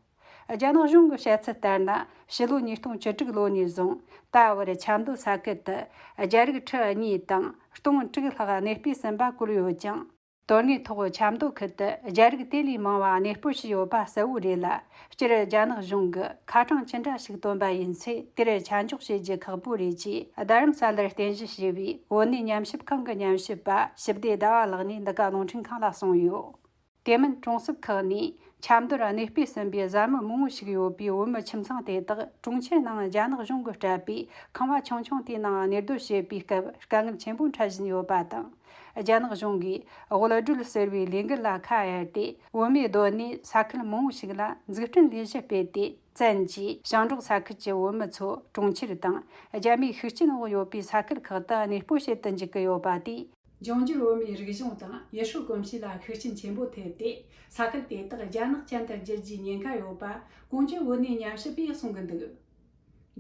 རྒྱ་ནག་གཞུང་གི་བཤད་ཚུལ་ལྟར་ན། ཕྱི་ལོ་ཉིས་སྟོང་བཅུ་དྲུག་ལོ་ནས་བཟུང་ད་བར་ཆབ་མདོ་ས་ཁུལ་དུ་རྒྱ་རིགས་ཁྲི་གཉིས་དང་སྟོང་དྲུག་ལྷག་གནས་སྤོས་ཟིན་པ་བཀོད་ཡོད་ཀྱང་། དོན་དངོས་ཐོག་ཆབ་མདོ་ཁུལ་དུ་རྒྱ་རིགས་དེ་ལས་མང་བ་གནས་སྤོ་བྱས་ཡོད་པ་གསལ་བོ་རེད་ལ། སྤྱིར་རྒྱ་ནག་གཞུང་གིས་ཁ་གྲངས་ཅི་འདྲ་ཞིག་བཏོན་པ་ཡིན་ཚེ། དེར་ཆ་འཇོག་བྱེད་རྒྱུ་ཁག་པོ་རེད་ཅེས། རྡ་རམ་ས་ལར་རྟེན་གཞི་བྱས་པའི་བོད་གནས་ཉམས་ཞིབ་ཁང་གི་ཉམས་ཞིབ་པ་ཞི་བདེ་ཟླ་བ་ལགས་ནས་འདི་ག་རླུང་འཕྲིན་ཁང་ལ་གསུངས་ཡོད། དེ་མིན་གྲོང་གསེབ་ཁག་ནས་ཆབ་མདོར་གནས་སྤོས་ཟིན་པའི་བཟའ་མི་མང་བོ་ཞིག་ཡོད་པའི་བོད་མི་ཁྱིམ་ཚང་དེ་དག་གྲོང་ཁྱེར་ནང་རྒྱ་ནག་གཞུང་གིས་སྤྲད་པའི་ཁང་བ་ཆུང་ཆུང་དེའི་ནང་གནས་སྡོད་བྱེད་པའི་སྐབས་དཀའ་ངལ་ཆེན་པོ་འཕྲད་བཞིན་ཡོད་པ་དང་། རྒྱ་ནག་གཞུང་གིས་དབུལ་སྒྲོལ་ཟེར་བའི་ལས་འགུལ་ལ་ཁ་གཡར་ཏེ། བོད་མིའི་སྡོད་གནས་ས་ཁུལ་མང་བོ་ཞིག་ལ་འཛུགས་སྐྲུན་ལས་གཞི་སྤེལ་ཏེ། བཙན་གྱིས་ཞིང་འབྲོག་ས་ཁུལ་གྱི་བོད་མི་ཚོ་གྲོང་ཁྱེར་དང་རྒྱ་མིའི་ཤུགས་རྐྱེན་འོག་ཡོད་པའི་ས་ཁུལ་ཁག་ཏུ་གནས་སྤོ་བྱེད་དུ་འཇུག་གི་ཡོད་པ་དེས། འབྱུང་འགྱུར་བོད་མིའི་རིག་གཞུང་དང་ཡུལ་སྲོལ་གོམས་གཤིས་ལ་ཤུགས་རྐྱེན་ཆེན་པོ་ཐེབས་ཏེ། ས་ཁུལ་དེ་དག་རྒྱ་ནག་ཅན་དུ་བསྒྱུར་རྒྱུའི་ཉེན་ཁ་ཡོད་པ་གོང་ཅོད་བོད་གནས་ཉམས་ཞིབ་པས་གསུང་གི་འདུག།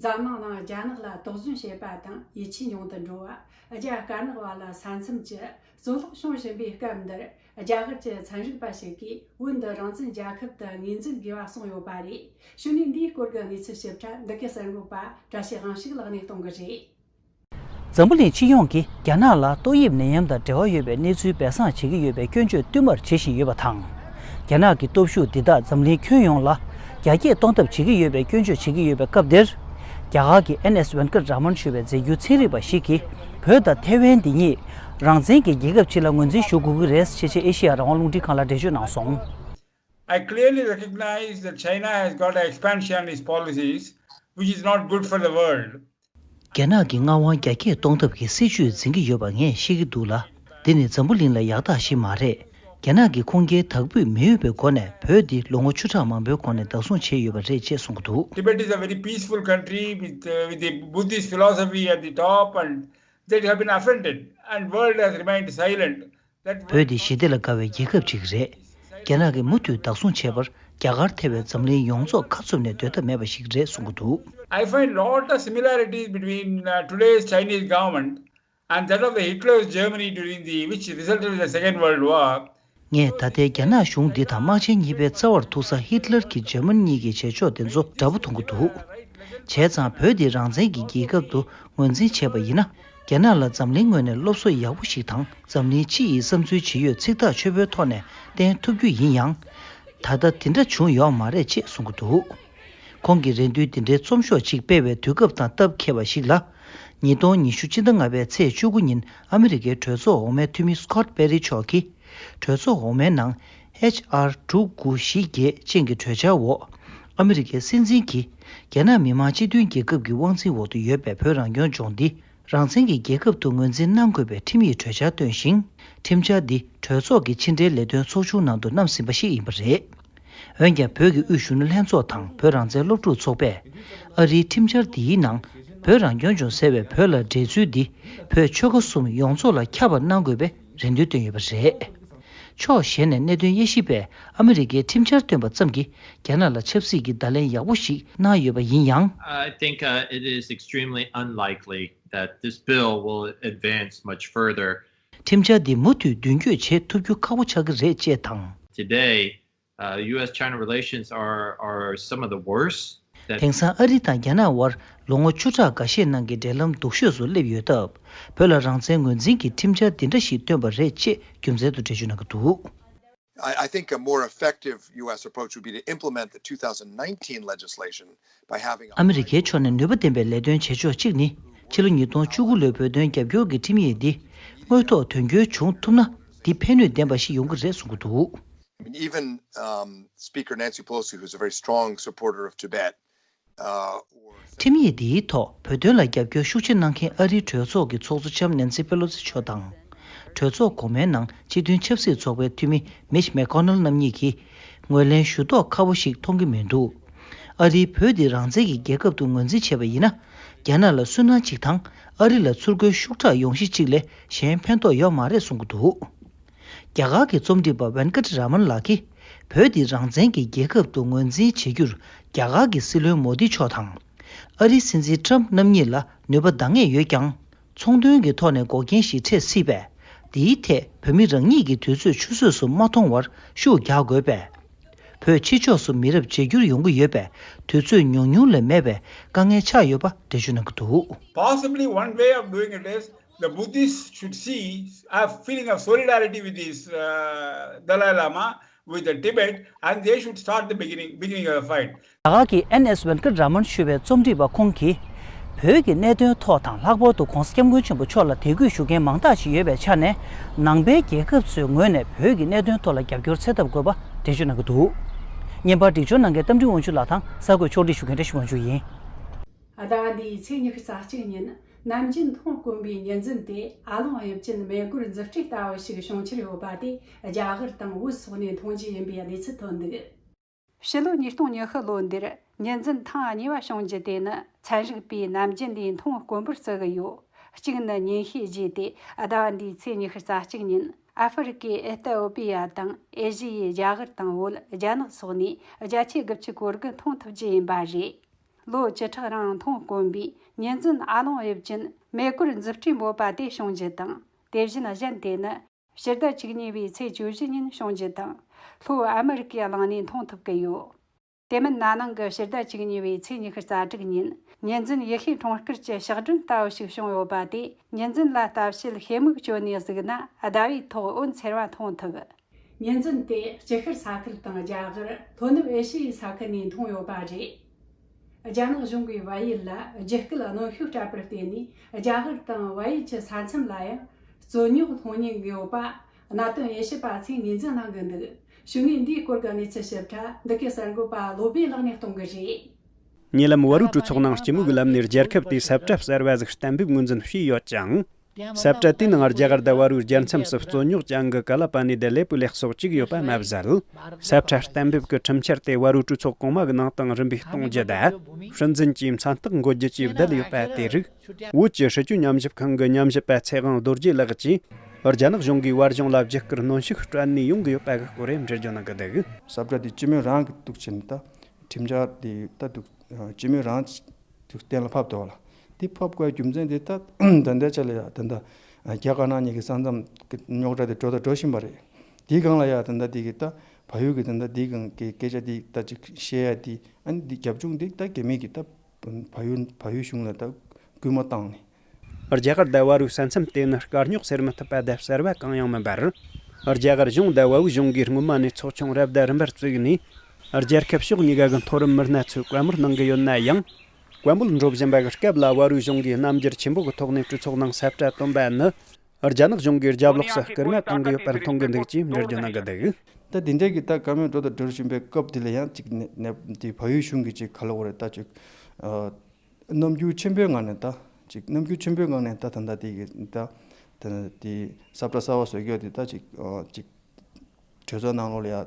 འཛམ་གླིང་ནང་རྒྱ་ནག་ལ་དོགས་ཟོན་བྱེད་པ་དང་ཡིད་ཆེས་ཉུང་དུ་འགྲོ་བ། རྒྱ་དཀར་ནག་བར་ལ་ས་མཚམས་ཀྱི་རྩོད་གླེང་བྱུང་བཞིན་པའི་སྐབས་འདིར། རྒྱ་གར་གྱི་ཚན་རིག་པ་ཞིག་གིས་བོད་འདི་རང་བཙན་རྒྱལ་ཁབ་ཏུ་ངོས་འཛིན་དགོས་པ་གསུངས་ཡོད་པ་རེད། གཞུག་ནས་འདིའི་སྐོར་གྱི་གནས་ཚུལ་ཞིབ་ཕྲ་འདི་གའི་གསར་འགོད་པ་བཀྲ་ཤིས་དབང་ཕྱུག་ལགས་ནས་གཏོང་གི་རེད། འཛམ་བུ་གླིང་སྤྱི་ཡོངས་ཀྱིས་རྒྱ་ནག་ལ་ཏོག་དབྱིབས་ནད་ཡམས་དང་འབྲེལ་བ་ཡོད་པའི་གནས་ཚུལ་སྦས་གསང་བྱེད་ཀྱི་ཡོད་པའི་སྐྱོན་བརྗོད་བསྟུད་མར་བྱེད་བཞིན་ཡོད་པ་དང་། རྒྱ་ནག་གི་སྟོབས་ཤུགས་འདི་དག་འཛམ་གླིང་ཁྱོན་ཡོངས་ལ་རྒྱ་སྐྱེད་གཏོང་ཐབས་བྱེད་ཀྱི་ཡོད་པའི་སྐྱོན་བརྗོད་བྱེད་ཀྱི་ཡོད་པའི་སྐབས་འདིར། རྒྱ་གར་གྱི་ཨེན་ཨེས་ཝེན་ཀར་ར་མན་ཞུ་བའི་རྫས་འགྱུར་ཚན་རིག་པ་ཞིག་གིས། བོད་དང་ཐེ་ཝན་འདི་གཉིས་རང་བཙན་གྱི་རྒྱལ་ཁབ་ཅིག་ལ་ངོས་འཛིན་ཞུ་དགོས་ཀྱི་རེད་ཅེས་ཨེ་ཤེ་ཡ་རང་དབང་རླུང་འཕྲིན་ཁང་ལ་འགྲེལ་བརྗོད་གནང་སོང་། I clearly recognize that China has got an expansionist policies which is not good for the world. རྒྱ་ནག་གི་མངའ་དབང་རྒྱ་སྐྱེད་གཏོང་ཐབས་ཀྱི་སྲིད་བྱུས་འཛིན་གྱི་ཡོད་པ་ངས་ཤེས་ཀྱི་འདུག་ལ། འདི་ནི་འཛམ་བུ་གླིང་ལ་ཡག་རྟགས་ཤིག་མ་རེད། རྒྱ་ནག་གི་ཁུངས་སྐྱེལ་དག་པོས་མི་འོས་པའི་སྒོ་ནས་བོད་འདི་ལོ་ངོ་བཅུ་ཕྲག་མང་པོའི་གོང་ནས་བདག་བཟུང་བྱས་ཡོད་པ་རེད་ཅེས་གསུངས་ཀྱི་འདུག། Tibet is a very peaceful country with, uh, with the Buddhist philosophy at the top, and they have been offended, and world has remained silent. བོད་འདི་ཞི་བདེ་ལ་དགའ་བའི་རྒྱལ་ཁབ་ཅིག་རེད། རྒྱ་ནག་གིས་མུ་མཐུད་བདག་བཟུང་བྱས་པར་རྒྱ་གར་ཐེ་བའི་འཛམ་གླིང་ཡོངས་རྫོགས་ཁ་བཙུམ་ནས་སྡོད་ཐབས་མེད་པ་ཞིག་རེད་གསུང་གི་འདུག། I find lot of similarities between, uh, today's Chinese government and that of the Hitler's Germany during the, which resulted in the Second World War. ངས་ད་ལྟའི་རྒྱ་ནག་གཞུང་འདི་དང་དམག་ཆེན་གཉིས་པའི་རྩ་བར་ཐུག་ས་ཧི་ཏི་ལར་གྱི་འཇར་མན་གཉིས་ཀྱི་བྱེད་ཕྱོགས་དེ་ཚོ་འདྲ་པོ་མཐོང་གི་འདུག། བྱས་ཙང་བོད་འདི་རང་བཙན་གྱི་རྒྱལ་ཁབ་ཏུ་ངོས་འཛིན་བྱས་པ་ཡིན་ན། རྒྱ་ནག་ལ་འཛམ་གླིང་ངོས་ནས་སློབ་གསོ་ཡག་པོ་ཞིག་དང་། འཛམ་གླིང་སྤྱི་ཡི་བསམ་ཚུལ་ཇི་ཡོད་ཚིག་ཐག་ཆོད་པོའི་ཐོག་ནས་བསྟན་ཐུབ་རྒྱུ་ཡིན་ཡང་། ད་ལྟ་དེ་འདྲ་བྱུང་ཡོད་མ་རེད་ཅེས་གསུང་གི་འདུག། ཁོང་གིས་རེ་འདུན་འདི་འདྲའི་རྩོམ་ཤོག་ཅིག་སྤེལ་བའི་དུས་སྐབས་དང་སྟབས་འཁེལ་བ་ཞིག་ལ། ཉིས་སྟོང་ཉི་ཤུ་སྤྱི་ཟླ་ལྔ་པའི་ཚེས་བཅུ་དགུ་ཉིན་ཨ་མི་རི་ཀའི་གྲོས་ཚོགས་འོག་མའི་འཐུས་མི་སི་ཀོཊ་པེ་རི་མཆོག་གིས། གྲོས་ཚོགས་འོག་མའི་ནང་ཨེཆ་ཨར་དྲུག་དགུ་བཞི་བརྒྱད་ཅན་གྱི་གྲོས་འཆར་འོག་ཨ་མི་རི་ཀའི་སྲིད་འཛིན་གྱིས་རྒྱ་ནག་མི་དམངས་སྤྱི་མཐུན་རྒྱལ་ཁབ་ཀྱི་དབང་འཛིན་འོག་ཏུ་ཡོད་པའི་བོད་རང་སྐྱོང་ལྗོངས་འདི་རང་བཙན་གྱི་རྒྱལ་ཁབ་ཏུ་ངོས་འཛིན་གནང་དགོས་པའི་ཁྲིམས་ཡིག་གྲོས་འཆར་བཏོན་ཞིང་། ཁྲིམས་འཆར་འདི་གྲོས་ཚོགས་ཀྱི་ཕྱི་འབྲེལ་ལས་དོན་ཚོགས་ཆུང་ནང་དུ་བསྣམས་ཟིན་པ་ཞིག་ཡིན་པ་རེད། འོན་ཀྱང་བོད་ཀྱི་དབུས་གཞོན་ནུ་ལྷན་ཚོགས་དང་བོད་རང་བཙན་སློབ་ཕྲུག་ཚོགས་པས། ཨ་རིའི་ཁྲིམས་འཆར་འདིའི་ནང་བོད་རང་སྐྱོང་ལྗོངས་ཟེར་བའི་བོད་ལ་འབྲེལ་ཚུལ་འདི་བོད་ཆོལ་ཁ་གསུམ་ཡོངས་རྫོགས་ལ་ཁྱབ་པ་གནང་དགོས་པའི་རེ་འདུན་བཏོན་ཡོད་པ་རེད། ཕྱོགས་གཞན་ནས་གནད་དོན་དབྱེ་ཞིབ་པས་ཨ་མི་རི་ཀའི་ཁྲིམས་འཆར་བཏོན་པ་ཙམ་གྱིས་རྒྱ་ནག་ལ་ཆབ་སྲིད་ཀྱི་བརྡ་ལན་ཡག་པོ་ཞིག་གནང་ཡོད་པ་ཡིན་ཡང་། I think, uh, it is extremely unlikely that this bill will advance much further. ཁྲིམས་འཆར་འདི་མུ་མཐུད་མདུན་སྐྱོད་བྱེད་ཐུབ་རྒྱུ་ཁག་པོ་ཆགས་ཀྱི་རེད་ཅེས་དང་། Today, uh, U S China relations are, are some of the worst that ཐེངས་སང་ཨ་རི་དང་རྒྱ་ནག་དབར་ལོ་ངོ་བཅུ་ཕྲག་འགའ་ཤས་ནང་གི་འབྲེལ་ལམ་སྡུག་ཤོས་སུ་སླེབས་ཡོད་སྟབས། བོད་ལ་རང་བཙན་ངོས་འཛིན་གྱི་ཁྲིམས་འཆར་འདི་འདྲ་ཞིག་བཏོན་པ་རེད་ཅེས་རྒྱུ་མཚན་དུ་འགྲེལ་བརྗོད་གནང་གི་འདུག། I, I think a more effective U S approach would be to implement the two thousand nineteen legislation by having a ཨ་མི་རི་ཀའི་ཕྱོགས་ནས་ནུས་པ་ལྡན་པའི་ལས་དོན་བྱེད་ཕྱོགས་གཅིག་ནི། ཕྱི་ལོ་ཉིས་སྟོང་བཅུ་དགུ་ལོའི་བོད་དོན་རྒྱབ་སྐྱོར་གྱི་ཁྲིམས་ཡིག་འདི་དངོས་ཐོག་དོན་འཁྱོལ་བྱུང་ཐུབ་ན། འདི་ཕན་ནུས་ལྡན་པ་ཞིག་ཡོང་གི་རེད་གསུང་གི་འདུག། I mean, even, um, Speaker Nancy Pelosi, who's a very strong supporter of Tibet, uh, or ཁྲིམས་ཡིག་འདིའི་ཐོག་བོད་དོན་ལ་རྒྱབ་སྐྱོར་ཤུགས་ཆེ་གནང་མཁན་ཨ་རིའི་གྲོས་ཚོགས་ཀྱི་ཚོགས་གཙོ་ལྕམ་ནན་སི་པེ་ལོ་སི་མཆོག་དང་། གྲོས་ཚོགས་གོང་མའི་ནང་སྤྱི་མཐུན་ཆབ་སྲིད་ཚོགས་པའི་འཐུས་མི་མིཆ་མེ་ཀོ་ནལ་རྣམ་གཉིས་ཀྱིས་ངོས་ལེན་ཞུ་མདོག་ཁ་པོ་ཞིག་མཐོང་གི་མི་འདུག། ཨ་རིས་བོད་འདི་རང་བཙན་གྱི་རྒྱལ་ཁབ་ཏུ་ངོས་འཛིན་བྱས་པ་ཡིན་ན། རྒྱ་ནག་ལ་སུན་སྣང་བྱེད་སྟངས་ཨ་རི་ལ་ཚུར་རྒོལ་ཤུགས་དྲག་ཡོང་གཞི་གཅིག་ལས་གཞན་ཕན་ཐོགས་ཡོད་མ་རེད་གསུང་གི་འདུག་རྒྱ་གར་གྱི་རྩོམ་སྒྲིག་པ་ཝེན་ཀྲ་ར་མན་ལགས་ཀྱིས་བོད་འདི་རང་བཙན་གྱི་རྒྱལ་ཁབ་ཏུ་ངོས་འཛིན་བྱེད་རྒྱུར་རྒྱ་གར་གྱི་སྲིད་བློན་མོ་དི་མཆོག་དང་ཨ་རིའི་སྲིད་འཛིན་ཊྲམ་རྣམ་གཉིས་ལ་ནུས་པ་འདང་ངེས་ཡོད་ཀྱང་། ཚོང་དོན་གྱི་ཐོག་ནས་འགོག་རྐྱེན་ཞིག་འཕྲད་སྲིད་པས། འདིའི་ཐད་བོད་མི་རང་ཉིད་ཀྱིས་དུས་ཚོད་ཆུད་ཟོས་སུ་མ་མཐོང་བར་ཤུགས་རྒྱག་དགོས་པས། བོད་ཕྱི་ཕྱོགས་སུ་མི་རབས་བརྗེ་འགྱུར་ཡོང་གི་ཡོད་པས་དུས་ཚོད་ཉུང་ཉུང་ལས་མེད་པའི་དཀའ་ངལ་ཆགས་ཡོད་པ་འགྲེལ་བརྗོད་གནང་གི་འདུག Possibly one way of doing it is the Buddhists should see a feeling of solidarity with this uh, Dalai Lama, with the Tibet, and they should start the beginning, beginning of the fight. རྒྱ་གར་གྱི་ཨེན་ཨེས་ཝེན་ཀྲ་ར་མན་ཞུ་བའི་རྩོམ་སྒྲིག་པ་ཁོང་གིས། བོད་ཀྱི་གནད་དོན་ཐོག་དང་ལྷག་པར་དུ་༧གོང་ས་༧སྐྱབས་མགོན་ཆེན་པོ་མཆོག་ལ་དད་གུས་ཞུ་མཁན་མང་དག་ཅིག་ཡོད་པའི་ཆ་ནས། ནང་པའི་རྒྱལ་ཁབ་ཚོའི་ངོས་ནས་བོད་ཀྱི་གནད་དོན་ཐོག་ལ་རྒྱབ་སྐྱོར་འཚོལ་ཐབས་དགོས་པ་འགྲེལ་བརྗོད་གནང་གི་འདུག་བརྙན་པར་སྒྲིག་སྦྱོར་གནང་མཁན་རྟ་མགྲིན་དབང་ཕྱུག་ལགས་དང་གསར་འགོད་ཕྱོགས་སྒྲིག་ཞུ་མཁན་བཀྲ་ཤིས་དབང་ཕྱུག་ཡིན། ཟླ་བ་འདིའི་ཚེས་ཉི་ཤུ་རྩ་གཅིག་ཉིན་ནམ་རྒྱུན་མཐོང་དཀོན་པའི་ཉི་འཛིན་དེ་ཨ་ལོང་གཡུ་ཅན་མེ་སྒོར་མཛུབ་སྤྲིན་ལྟ་བུ་ཞིག་བྱུང་འཕྱར་ཡོད་པ་དེ་རྒྱ་གར་དང་བོད་སོགས་ནས་མཐོང་རྒྱུ་ཡིན་པའི་གནས་ཚུལ་ཐོན་འདུག་ཕྱི་ལོ་ཉིས་སྟོང་ཉི་ཤུ་ལོ་འདིར་ཉི་འཛིན་ཐེངས་གཉིས་པ་བྱུང་རྒྱུ་དེ་ནི་ཚན་རིག་པས་ནམ་རྒྱུན་ལས་མཐོང་དཀོན་པོར་བརྩི་གི་ཡོད། གཅིག་ནི་ཉིན་ཤས་རྗེས་ཏེ་ཟླ་བ་འདིའི་ཚེས་ཉི་ཤུ་རྩ་གཅིག་ཉིན་ཨ་ཧྥེ་རི་ཀའི་ཨེ་ཏི་ཨོ་པི་ཡ་དང་ཨེ་ཤི་ཡའི་རྒྱ་གར་དང་བོད། རྒྱ་ནག་སོགས་ནས་བརྒྱ་ཆའི་དགུ་བཅུ་གོ་དགུ་མཐོང་ཐུབ་རྒྱུ་ཡིན་པ་རེད། ལོ་བཅུ་ཕྲག་རིང་མཐོང་དཀོན་པའི་ཉི་འཛིན་ཨ་ལོང་གཡུ་ཅན་མེ་སྒོར་མཛུབ་སྤྲིན་འབོད་པ་དེ་བྱུང་རྒྱུ་དང་། དེ་བཞིན་གཞན་དེ་ནི། ཕྱི་ཟླ་བཅུ་གཉིས་པའི་ཚེས་བཅུ་བཞི་ཉིན་བྱུང་རྒྱུ་དང་། ལྷོ་ཨ་མི་རི་ཀའི་གླིང་ནས་མཐོང་ཐུབ་ཀྱི་ཡོད། དེ་མིན་ན་ནིང་གི་ཕྱི་ཟླ་བཅུ་གཉིས་པའི་ཚེས་ཉི་ཤུ་རྩ་དྲུག་ཉིན་ཉི་འཛིན་ཡེ་ཤེས་འཁྲུངས་སྐར་གྱི་ཕྱག་སྒྲོན་ལྟ་བུ་ཞིག་བྱུང་ཡོད་པ་དེ་ཉི་འཛིན་ལ་ལྟ་བྱེད་ཤེས་མིག་བཅོལ་ནས་གཟིགས་ན་ཟླ་བའི་ཐོག་འོད་འཚེར་བ་མཐོང་ཐུབ། ཉི་འཛིན་དེ་དཀྱིལ་ཤར་ས་ཁུལ་དང་རྒྱ་གར། མཐོ་ནུབ་ཨེ་ཤི་ཡའི་ས་ཁུལ་ནས་མཐོང་ཡོད་པ་རེད། རྒྱ་ནག་གཞུང་གིས་བལ་ཡུལ་ལ་རྒྱུ་སྐུལ་གནོན་ཤུགས་སྤྲད་པར་བརྟེན་ནས་རྒྱ་གར་དང་བལ་ཡུལ་གྱི་ས་མཚམས་ལ་ཡང་རྩོད་རྙོག་སློང་ཉེན་ཡོད་པ་གནད་དོན་དབྱེ་ཞིབ་པ་ཚོས་ངོས་འཛིན་གནང་གི་འདུག་ཞུ་ངོས་འདིའི་སྐོར་གྱི་གནས་ཚུལ་ཞིབ་ཕྲ་འདི་གའི་གསར་འགོད་པ་བློ་བྷེ་ལགས་ནས་གཏོང་གི་རེད། ཉེ་ལམ་བར་བོད་གྲོས་ཚོགས་ནང་སྤྱི་མོས་ཀྱི་ལམ་ནས་རྒྱལ་ཁབ་དེའི་ས་བཀྲ་གསར་བ་ཟིག་གཏན་འབེབས་ངོས་འཛིན་བྱས་ཡོད་ཅིང་། ས་བཀྲ་དེའི་ནང་རྒྱ་གར་དང་བལ་བོའི་རྒྱལ་མཚམས་སུ་རྩོད་རྙོག་ཅན་གྱི་ཀ་ལ་པ་ནི་དེ་ལེ་པུ་ལེ་སོགས་བཅུག་ཡོད་པ་མ་ཟད། ས་བཀྲ་གཏན་འབེབས་ཀྱི་ཁྲིམས་འཆར་དེ་བལ་བོའི་གྲོས་ཚོགས་གོང་མ་གི་ནང་དང་རིམ་པས་གཏོང་རྒྱུ་དང་། སྲིད་འཛིན་གྱིས་མཚན་རྟགས་འགོད་རྒྱུ་བཅས་བསྡད་ཡོད་པ་དེ་རིགས། བོད་ཀྱི་སྲིད་བྱུས་ཉམས་ཞིབ་ཁང་གི་ཉམས་ཞིབ་པ་ཚེ་དབང་རྡོ་རྗེ་ལགས་ཀྱིས། རྒྱ་ནག་གཞུང་གིས་བལ་གཞུང་ལ་རྒྱུ་སྐུལ་གནོན་ཤུགས་སྤྲད་ནས་ཡོང་གི་ཡོད་པ་གི་སྐོར་འགྲེལ་བརྗོད་གནང་གི་འདུག་ས་བཀྲ་དེ་སྤྱི་མོས་རང་གི་འདུག་བྱས་ནས་ད། ཁྲིམས་འཆར་དེ་ད་འདུག་སྤྱི་མོས་རང་གི་གཏན་ལ་ཕབ་འདུག་ལ། དེ་ཕབ་དགོས་རྒྱུ་མཚན་དེ་ད་ད་ལྟའི་ཆ་ལ་ཡ་ད་ལྟ་རྒྱ་དཀར་ནག་གཉིས་ཀྱི་ས་མཚམས་ཀྱི་རྙོག་དྲ་དེ་འགྲོ་དང་འགྲོ་བཞིན་པ་རེད། དེའི་སྒང་ལ་ཡ་ད་ལྟ་དེ་གི་ད་བལ་ཡུལ་གྱི་ད་ལྟ་དེའི་སྒང་གི་སྐད་ཆ་དེ་ད་ཅིག་བཤད་ཡ་དེ་ཨ་ནི་དེ་རྒྱབ་ལྗོངས་དེ་ད་རྒྱ་མི་གི་ད་བལ་ཡུལ་བལ་ཡུལ་གཞུང་ལ་ད་སྐུལ་མ་བཏང་ནས། རྒྱ་གར་དང་བལ་བོའི་ས་མཚམས་དེ་ནི་དཀའ་རྙོག་སེལ་མི་ཐུབ་པ་དང་གསར་བ་གང་ཡང་མིན་པར། རྒྱ་གར་གཞུང་དང་བལ་བོའི་གཞུང་གིས་སྔོན་མ་ནས་ཚོགས་ཆུང་རབ་དང་རིམ་པར་བཙུགས་ནས། རྒྱལ་ཁབ་ཕྱོགས་གཉིས་ཀ་གི་མཐོ་རིམ་མི་སྣ་ཚོས་བཀའ་མོལ་གནང་གི་ཡོད་ན་ཡང་། བཀའ་མོལ་འགྲོ་བཞིན་པ་གི་སྐབས་ལ་བལ་བོའི་གཞུང་གིས་རྣམ་འགྱུར་ཆེན་པོ་གི་ཐོག་ནས་གྲོས་ཚོགས་ནང་ས་བཀྲ་བཏོན་པ་ནི། རྒྱ་ནག་གཞུང་གིས་རྒྱབ་ལོགས་སུ་སྐུལ་མ་གཏོང་གི་ཡོད་པར་མཐོང་གི་འདུག་ཅེས་འགྲེལ་བརྗོད་གནང་གི་འདུག་ད་དེ་འདྲའི་གི་ད་བཀའ་མོལ་འགྲོ་དང་འགྲོ་བཞིན་པའི་སྐབས་དེ་ལ་ཡང་ཅིག་ནས་ནས་དེ་བལ་ཡུལ་གཞུང་གིས་ཅིག་ག་ལ་འོ་རེད་ད་ཅིག་ཨ། རྣམ་འགྱུར་ཆེན་པོའི་ངང་ནས་ད་ཅིག་རྣམ་འགྱུར་ཆེན་པོའི་ངང་ནས་ད་ད་ལྟ་དེ་གི་ད་ད་དེ་ས་བཀྲ་གསར་བ་བཟོ་རྒྱུ་དེ་ད་ཅིག་ཨ་ཅིག་གྲོས་ཚོགས་ནང་ལོགས་ལ་ཡ་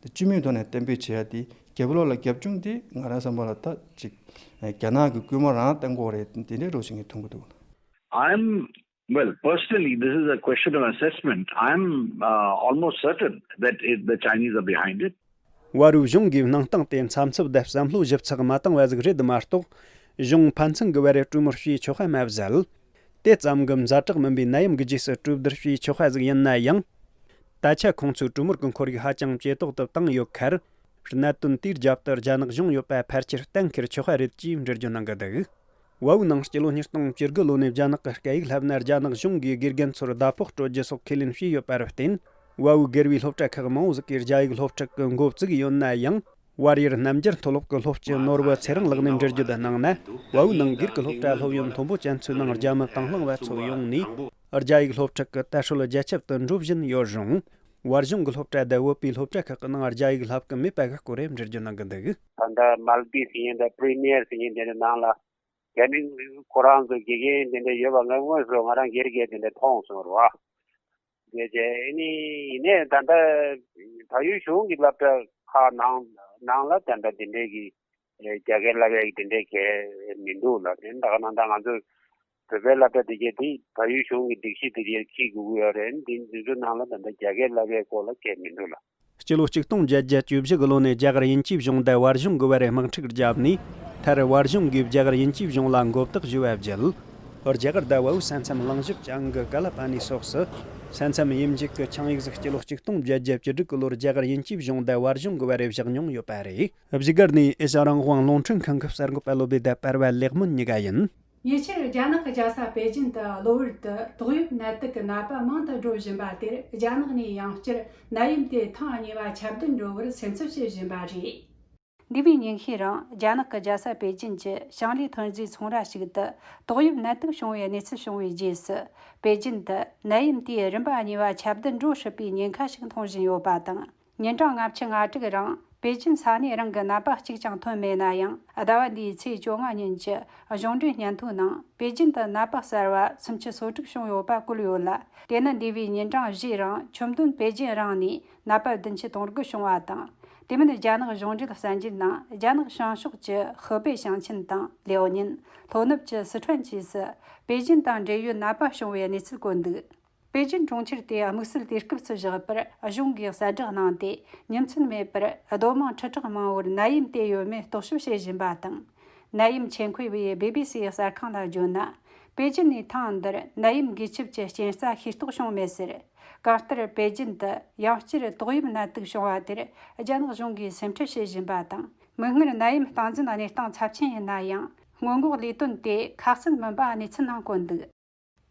དེ་སྤྱི་མོས་ཐོག་ནས་གཏན་འབེབས་བྱེད་ཡ་དེ་རྒྱབ་ལོགས་ལ་རྒྱབ་ལྗོངས་དེ་ང་རང་བསམ་པ་ལ་ད་ཅིག་རྒྱ་ནག་གི་སྐུལ་མ་རང་གཏོང་གི་ཡོད་རེད་དེ་འདྲའི་རོ་ཞིག་ངས་མཐོང་གི་འདུག I'm, well, personally, this is a question of assessment. I'm uh, almost certain that it, the Chinese are behind it. བལ་བོའི་གཞུང་གིས་གནང་སྟངས་དེ་འཚབ་འཚུབ་དང་བསམ་བློ་ཞིབ་ཚགས་མ་བཏང་བ་ཟིག་རེད་མ་གཏོགས། གཞུང་ཕན་ཚུན་གྱི་བར་རེ་གྲོས་མོལ་བྱས་ཆོག་པ་མ་ཟད། དེ་ཙམ་གྱི་ཛ་དྲག་མིན་པའི་ནད་ཡམས་ཀྱི་རྗེས་སུ་གྲོས་བསྡུར་བྱས་ཆོག་པ་ཟིག་ཡིན་ན་ཡང་། ད་ཆ་ཁོང་ཚོའི་གྲོས་མོལ་གྱི་ཁོར་ཡུག་ཧ་ཅང་ཇེ་དོག་ཏུ་བཏང་ཡོད་ཁར། གནད་དོན་དེའི་རྒྱབ་ཏུ་རྒྱ་ནག་གཞུང་ཡོད་པ་ཕལ་ཆེར་གཏན་འཁེལ་ཆོག་པ་རེད་ཅེས་འགྲེལ་བརྗོད་གནང་གི་འདུག་བལ་བོའི་ནང་སྤྱི་ལོ་ཉིས་སྟོང་བཅུ་དགུ་ལོ་ནས་རྒྱ་ནག་གི་སྐད་ཡིག་བསླབ་ན་རྒྱ་ནག་གཞུང་གིས་དགེ་རྒན་ཚོར་ཟླ་ཕོགས་སྤྲོད་རྒྱུ་སོགས་ཁས་ལེན་བྱས་ཡོད་པར་བརྟེན། བལ་བོའི་སྒེར་བའི་སློབ་གྲྭ་ཁག་མང་བོ་ཟིག་གིས་རྒྱ་ཡིག་སློབ་ཁྲིད་ཀྱི་འགོ་བཙུགས་ཡོད་ན་ཡང་། བལ་ཡུལ་རྣམ་རྒྱལ་མཐོ་སློབ་ཀྱི་སློབ་སྤྱི་ནོར་བུ་ཚེ་རིང་ལགས་ནས་འགྲེལ་བརྗོད་གནང་ན། བལ་བོའི་ནང་སྒེར་གྱི་སློབ་གྲྭ་སློབ་ཡོན་མཐོན་པོ་ཅན་ཚོའི་ནང་རྒྱ་མི་དང་བླངས་པ་ཚོ་ཡོང་ནས། རྒྱ་ཡིག་སློབ་ཁྲིད་ཀྱི་དར་སྲོལ་རྒྱ་ཁྱབ་ཏུ་འགྲོ་བཞིན་ཡོད་རུང་། བལ་གཞུང་གི་སློབ་གྲྭ་དང་བོད་པའི་སློབ་གྲྭ་ཁག་གི་ནང་རྒྱ་ཡིག་བསླབ་ཀྱི་མེད་པ་གི་སྐོར་རེ་འགྲེལ་བརྗོད་གནང་གི་འདུག་ད་ལྟ་མལ་ཏི་ཟེར་མཁན་དང་པྲི་མི་ཡར་ཟེར་མཁན་དེ་འདྲ་ནང་ལ་རྒྱ་མི་ཁོ་རང་ཚོ་དགེ་རྒན་དེ་འདྲ་ཡོད་པ་ང་དངོས་སུ་ང་རང་སྒེར་སྒེར་དེ་འདྲ་མཐོང་སོང་རོ། དེ་རྗེས་ནི་ཡིན་ནའི་ད་ལྟ་བལ་ཡུལ་གཞུང་གི་སློབ་གྲྭ་ཁག་ནང་ནང་ལ་ད་ལྟ་དེ་འདྲའི་གི་ རྒྱ་སྐད་བསླབ་ཡག་གི་དེ་འདྲའི་གལ་མི་འདུག་ལ། དེ་ད་ག་ནང་ད་ང་ཚོ་བོད་པའི་སློབ་གྲྭ་དེ་གའི་དེ་བལ་ཡུལ་གཞུང་གི་སྒྲིག་གཞི་དེ་གའི་འཁྱེར་དགོས་ཀྱི་ཡོད་རེད། འདི་འདི་ཚོའི་ནང་ལ་ད་ལྟ་རྒྱ་སྐད་བསླབ་ཡག་སྐོར་ལ་གལ་མི་འདུག་ལ། སྤྱི་ལོ་ཆིག་སྟོང་བརྒྱད་བརྒྱ་བཅུ་བཞི་གི་ལོ་ནས་རྒྱ་གར་དབྱིན་ཇིའི་གཞུང་དང་བལ་གཞུང་གི་བར་དམག་འཁྲུག་བརྒྱབ་ནས། མཐར་བལ་གཞུང་གིས་རྒྱ་གར་དབྱིན་ཇིའི་གཞུང་ལ་མགོ་བཏགས་ཞུས་པ་བརྒྱུད། རྒྱ་གར་དང་བལ་པོའི་ས་མཚམས་གླིང་བཞི་བྱང་གི་ཀ་ལ་པ་ནི་སོགས་སུ། ས་མཚམས་དབྱིབས་འབྱེད་ཀྱི་ཆིངས་ཡིག་ཟིག་སྤྱི་ལོ་ཆིག་སྟོང་བརྒྱད་བརྒྱ་བཅུ་དྲུག་གི་ལོར་རྒྱ་གར་དབྱིན་ཇིའི་གཞུང་དང་བལ་གཞུང་གི་བར་བཞག་མྱོང་ཡོད་པ་རེད། བཞུགས་སྒར་ནས་ཨེ་ཤ་རང་དབང་རླུང་འཕྲིན་ཁང་གི་གསར་འགོད་པ་བློ་བདེ་དང་པར་བ་ལེགས་སྨོན་གཉིས་ཀ་ཡིན། ཉེ་ཆར་རྒྱ་ནག་གི་རྒྱལ་ས་པེ་ཅིན་དུ་གློ་བུར་དུ་ཏོག་དབྱིབས་ནད་དུག་གི་ནད་པ་མང་དུ་འགྲོ་བཞིན་པ་དེར། རྒྱ་ནག་ནས་ཡང་བསྐྱར་ནད་ཡམས་དེ་ཐེངས་གཉིས་པ་ཁྱབ་གདལ་འགྲོ་བར་སེམས་འཚབ་བྱེད་བཞིན་པ་རེད། འདས་པའི་ཉིན་ཤས་རིང་རྒྱ་ནག་གི་རྒྱལ་ས་པེ་ཅིན་གྱི་ཞིང་ལས་ཐོན་རྫས་ཚོང་ར་ཞིག་ཏུ་ཏོག་དབྱིབས་ནད་དུག་བྱུང་བའི་གནས་ཚུལ་བྱུང་བའི་རྗེས་སུ། པེ་ཅིན་དུ་ནད་ཡམས་དེའི་རིམ་པ་གཉིས་པ་ཁྱབ་གདལ་འགྲོ་སྲིད་པའི་ཉེན་ཁ་ཞིག་མཐོང་བཞིན་ཡོད་པ་དང་། ཉིན་གྲངས་ལྔ་བཅུ་ང་དྲུག་རིང་པེ་ཅིན་ས་གནས་རང་གི་ནད་པ་གཅིག་ཀྱང་ཐོན་མེད་ན་ཡང་། ཟླ་བ་འདིའི་ཚེས་བཅོ་ལྔ་ཉིན་གྱི་གཞུང་འབྲེལ་སྙན་ཐོའི་ནང་པེ་ཅིན་དུ་ནད་པ་གསར་བ་སུམ་ཅུ་སོ་དྲུག་བྱུང་ཡོད་པ་བཀོད་ཡོད་ལ། དེ་ནི་འདས་པའི་ཉིན་གྲངས་བཞིའི་རིང་ཁྱིམ་དོན་པེ་ཅིན་རང་ནས་ནད་པ་བདུན་ཅུ་དོན་དགུ་བྱུང་བ་དང་། དེ་མིན་རྒྱ་ནག་གཞུང་འབྲེལ་གསར་འགྱུར་ནང་རྒྱ་ནག་བྱང་ཕྱོགས་ཀྱི་ཧེ་པེ་ཞིང་ཆེན་དང་ལེའོ་ཉིན། ལྷོ་ནུབ་ཀྱི་སི་ཁྲོན་བཅས་སུ་པེ་ཅིན་དང་འབྲེལ་ཡོད་ནད་པ་བྱུང་བའི་གནས་ཚུལ་བཀོད་འདུག་པེ་ཅིན་གྲོང་ཁྱེར་དེ་དམིགས་བསལ་དུས་སྐབས་སུ་བཞག་པར་གཞུང་གིས་གསལ་བསྒྲགས་གནང་སྟེ། ཉིན་མཚན་མེད་པར་སྡོད་དམངས་ཁྲི་ཕྲག་མང་བོར་ནད་ཡམས་དེ་ཡོད་མེད་རྟོག་ཞིབ་བྱེད་བཞིན་པ་དང་། ནད་ཡམས་ཆེད་འཁོད་པའི་བི་བི་སིའི་གསར་ཁང་ལ་བརྗོད་ན། པེ་ཅིན་ནས་ཐེངས་འདིར་ནད་ཡམས་འགོས་ཁྱབ་ཀྱི་རྐྱེན་རྩ་ཤེས་རྟོགས་བྱུང་མེད་ཟེར། གང་ལྟར་པེ་ཅིན་དུ་ཡང་བསྐྱར་ཏོག་དབྱིབས་ནད་དུག་བྱུང་བ་དེར་རྒྱ་ནག་གཞུང་གིས་སེམས་ཁྲལ་བྱེད་བཞིན་པ་དང་། མིག་སྔར་ནད་ཡམས་སྟངས་འཛིན་གནས་སྟངས་ཚབས་ཆེན་ཡིན་ན་ཡང་། སྔོན་འགོག་ལས་དོན་དེ་ཁ་གསལ་མིན་པ་གནས་ཚུལ་ནང་བཀོད་འདུག་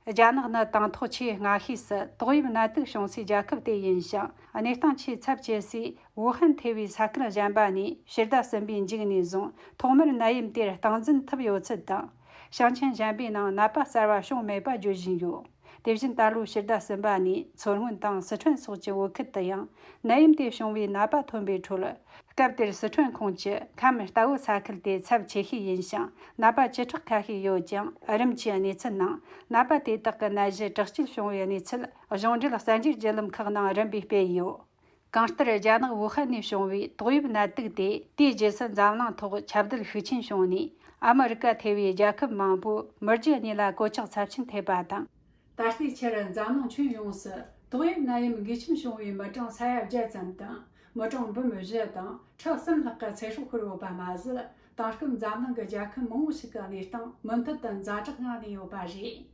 རྒྱ་ནག་ནི་དང་ཐོག་ཆེས་སྔ་ཤོས་སུ་ཏོག་དབྱིབས་ནད་དུག་བྱུང་སའི་རྒྱལ་ཁབ་དེ་ཡིན་ཞིང་། གནས་སྟངས་ཆེས་ཚབས་ཆེ་སའི་ཝུ་ཧན་ཐེ་བའི་ས་ཁུལ་གཞན་པ་ནས་ཕྱི་ཟླ་གསུམ་པའི་མཇུག་ནས་བཟུང་ཐོག་མར་ནད་ཡམས་དེར་སྟངས་འཛིན་ཐུབ་ཡོད་ཚུལ་དང་། ཞིང་ཆེན་གཞན་པའི་ནང་ནད་པ་གསར་བ་བྱུང་མེད་པ་བརྗོད་བཞིན་ཡོད། དེ་བཞིན་ད་ལོའི་ཕྱི་ཟླ་གསུམ་པ་ནས་མཚོ་སྔོན་དང་སི་ཁྲོན་སོགས་ཀྱི་བོད་ཁུལ་དུ་ཡང་ནད་ཡམས་དེ་བྱུང་བའི་ནད་པ་ཐོན་པའི་ཁྲོད། སྐབས་དེར་སི་ཁྲོན་ཁོངས་ཀྱི་ཁམས་རྟ་བོད་ས་ཁུལ་དེ་ཚབས་ཆེ་ཤོས་ཡིན་ཞིང་། ནད་པ་བཅུ་ཕྲག་ཁ་ཤས་ཡོད་ཀྱང་། རིམས་ཀྱི་གནས་ཚུལ་ནང་ནད་པ་དེ་དག་གི་ནད་གཞི་དྲག་སྐྱེད་བྱུང་བའི་གནས་ཚུལ་གཞུང་འབྲེལ་གསར་འགྱུར་བརྒྱུད་ལམ་ཁག་ནང་རིམ་པས་སྤེལ་ཡོད། གང་ལྟར་རྒྱ་ནག་ཝུ་ཧན་ནས་བྱུང་བའི་ཏོག་དབྱིབས་ནད་དུག་དེ་དེའི་རྗེས་སུ་འཛམ་གླིང་ཐོག་ཁྱབ་གདལ་ཤུགས་ཆེན་བྱུང་ནས། ཨ་མི་རི་ཀ་ཐེ་བའི་རྒྱལ་ཁབ་མང་པོས་མི་རྒྱུ་གཉིས་ལ་གོད་ཆག་ཚབས་ཆེན་ཐེབས་པ་དང་། ད་ལྟའི་ཆར་འཛམ་གླིང་ཁྱོན་ཡོངས་སུ་ཏོག་དབྱིབས་ནད་ཡམས་འགོས་ཁྱབ་བྱུང་བའི་མི་གྲངས་ས་ཡ་བརྒྱད་ཙམ་དང་། མི་གྲངས་འབུམ་བཞི་དང་ཁྲི་གསུམ་ལྷག་གི་ཚེ་སྲོག་ཤོར་ཡོད་པ་མ་ཟད། དེང་སྐབས་འཛམ་གླིང་གི་རྒྱལ་ཁབ་མང་པོ་ཞིག་གི་གནས་སྟངས་མུ་མཐུད་དུ་ཛ་དྲག་ངང་གནས་ཡོད་པ་རེད།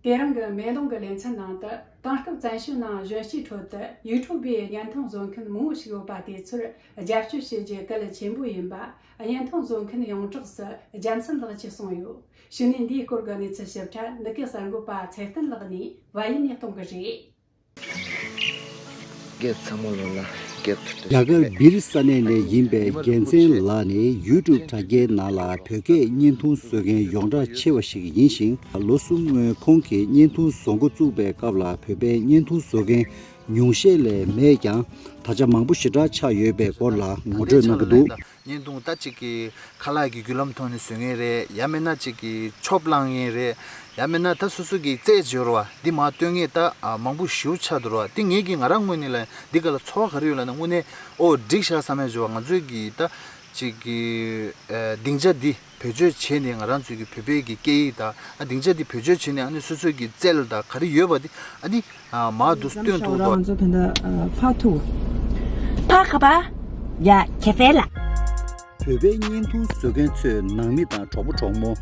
དེ་རིང་གི་མེ་ལོང་གི་ལེ་ཚན་ནང་དུ། དེང་སྐབས་བཙན་བྱོལ་ནང་གཞོན་སྐྱེས་ཁྲོད་དུ་ཡུ་ཊུབ་པའི་བརྙན་ཐུང་བཟོ་མཁན་མང་པོ་ཞིག་ཡོད་པ་དེ་ཚོར་རྒྱབ་སྐྱོར་བྱེད་རྒྱུ་གལ་ཆེན་པོ་ཡིན་པ། བརྙན་ཐུང་བཟོ་མཁན་ཡོངས་གྲགས་སུ་རྒྱལ་མཚན་ལགས་ཀྱིས་གསུངས་ཡོད། གཞུག་ནས་འདིའི་སྐོར་གྱི་གནས་ཚུལ་ཞིབ་ཕྲ་འདི་གའི་གསར་འགོད་པ་ཚེ་བརྟན་ལགས་ནས་བལ་ཡུལ་ནས་གཏོང་གི་རེད། རྒྱ་གར་སྦིར་ས་གནས་ནས་ཡིན་པའི་རྒྱལ་མཚན་ལགས་ནི་ཡུ་ཊུབ་དྲ་རྒྱའི་ནང་ལ་བོད་སྐད་བརྙན་ཐུང་བཟོ་མཁན་ཡོངས་གྲགས་ཆེ་བ་ཞིག་ཡིན་ཞིང་། ལོ་གསུམ་སྔོན་ཁོང་གིས་བརྙན་ཐུང་བཟོ་འགོ་བཙུགས་པའི་སྐབས་ལ་བོད་པའི་བརྙན་ཐུང་བཟོ་མཁན་ཉུང་ཤས་ལས་མེད་ཀྱང་། ད་ཆ་མང་པོ་ཞེ་དྲག་ཆགས་ཡོད་པའི་སྐོར་ལ་ངོ་སྤྲོད་གནང་གི་འདུག། བརྙན་ཐུང་ད་ཅིག་གི་ཁ་ལག་གི་བརྒྱུད་ལམ་ཐོག་ནས་བཟོ་མཁན་རེད། ཡང་མིན་ན་ཅིག་གི་ཆོབ་བླངས་མཁན་རེད། ཡང་མིན་ན་ད་སོ་སོ་གི་རྩལ་སྦྱོར་བ་འདི་མར་སྟོན་མཁན་ད་ཨ་མང་པོ་ཞེ་པོ་ཆགས་འདུག་ར། འདི་ངེད་ཀྱི་ང་རང་ངོས་ནས་ལ་འདི་ག་ལ་ཚོར་བ་ག་རེ་ཡོད་ལབ་ན། དངོས་གནས་ཨོ་འགྲིག་ཤག་བསམ་ཡ་སྦྱོར་བ། ང་ཚོའི་གི་ད་ཅིག་གི་ཨ་སྡིངས་ཆ་འདི་བེད་སྤྱོད་བྱས་ནས། ང་རང་ཚོའི་གི་བོད་པའི་གི་སྐད་ཡིག་ད་ཨ་སྡིངས་ཆ་འདི་བེད་སྤྱོད་བྱས་ནས། ཨ་ནི་སོ་སོའི་གི་རྩལ་ད་ག་རེ་ཡོད་པ་འདི་ཨ་ནི་ཨ་མར་དུ་སྟོན་ཐུབ་འདུག། ང་ཚོ་ད་ལྟ་ཕར་ཐུག་ཕར་ཁ་པ་ཡ་ཁྱེད་ཚེ་ལ། བོད་པའི་བརྙན་ཐུང་བཟོ་མཁན་ཚོས་ནང་མི་དང་གྲོགས་པོ་གྲོགས་མོ།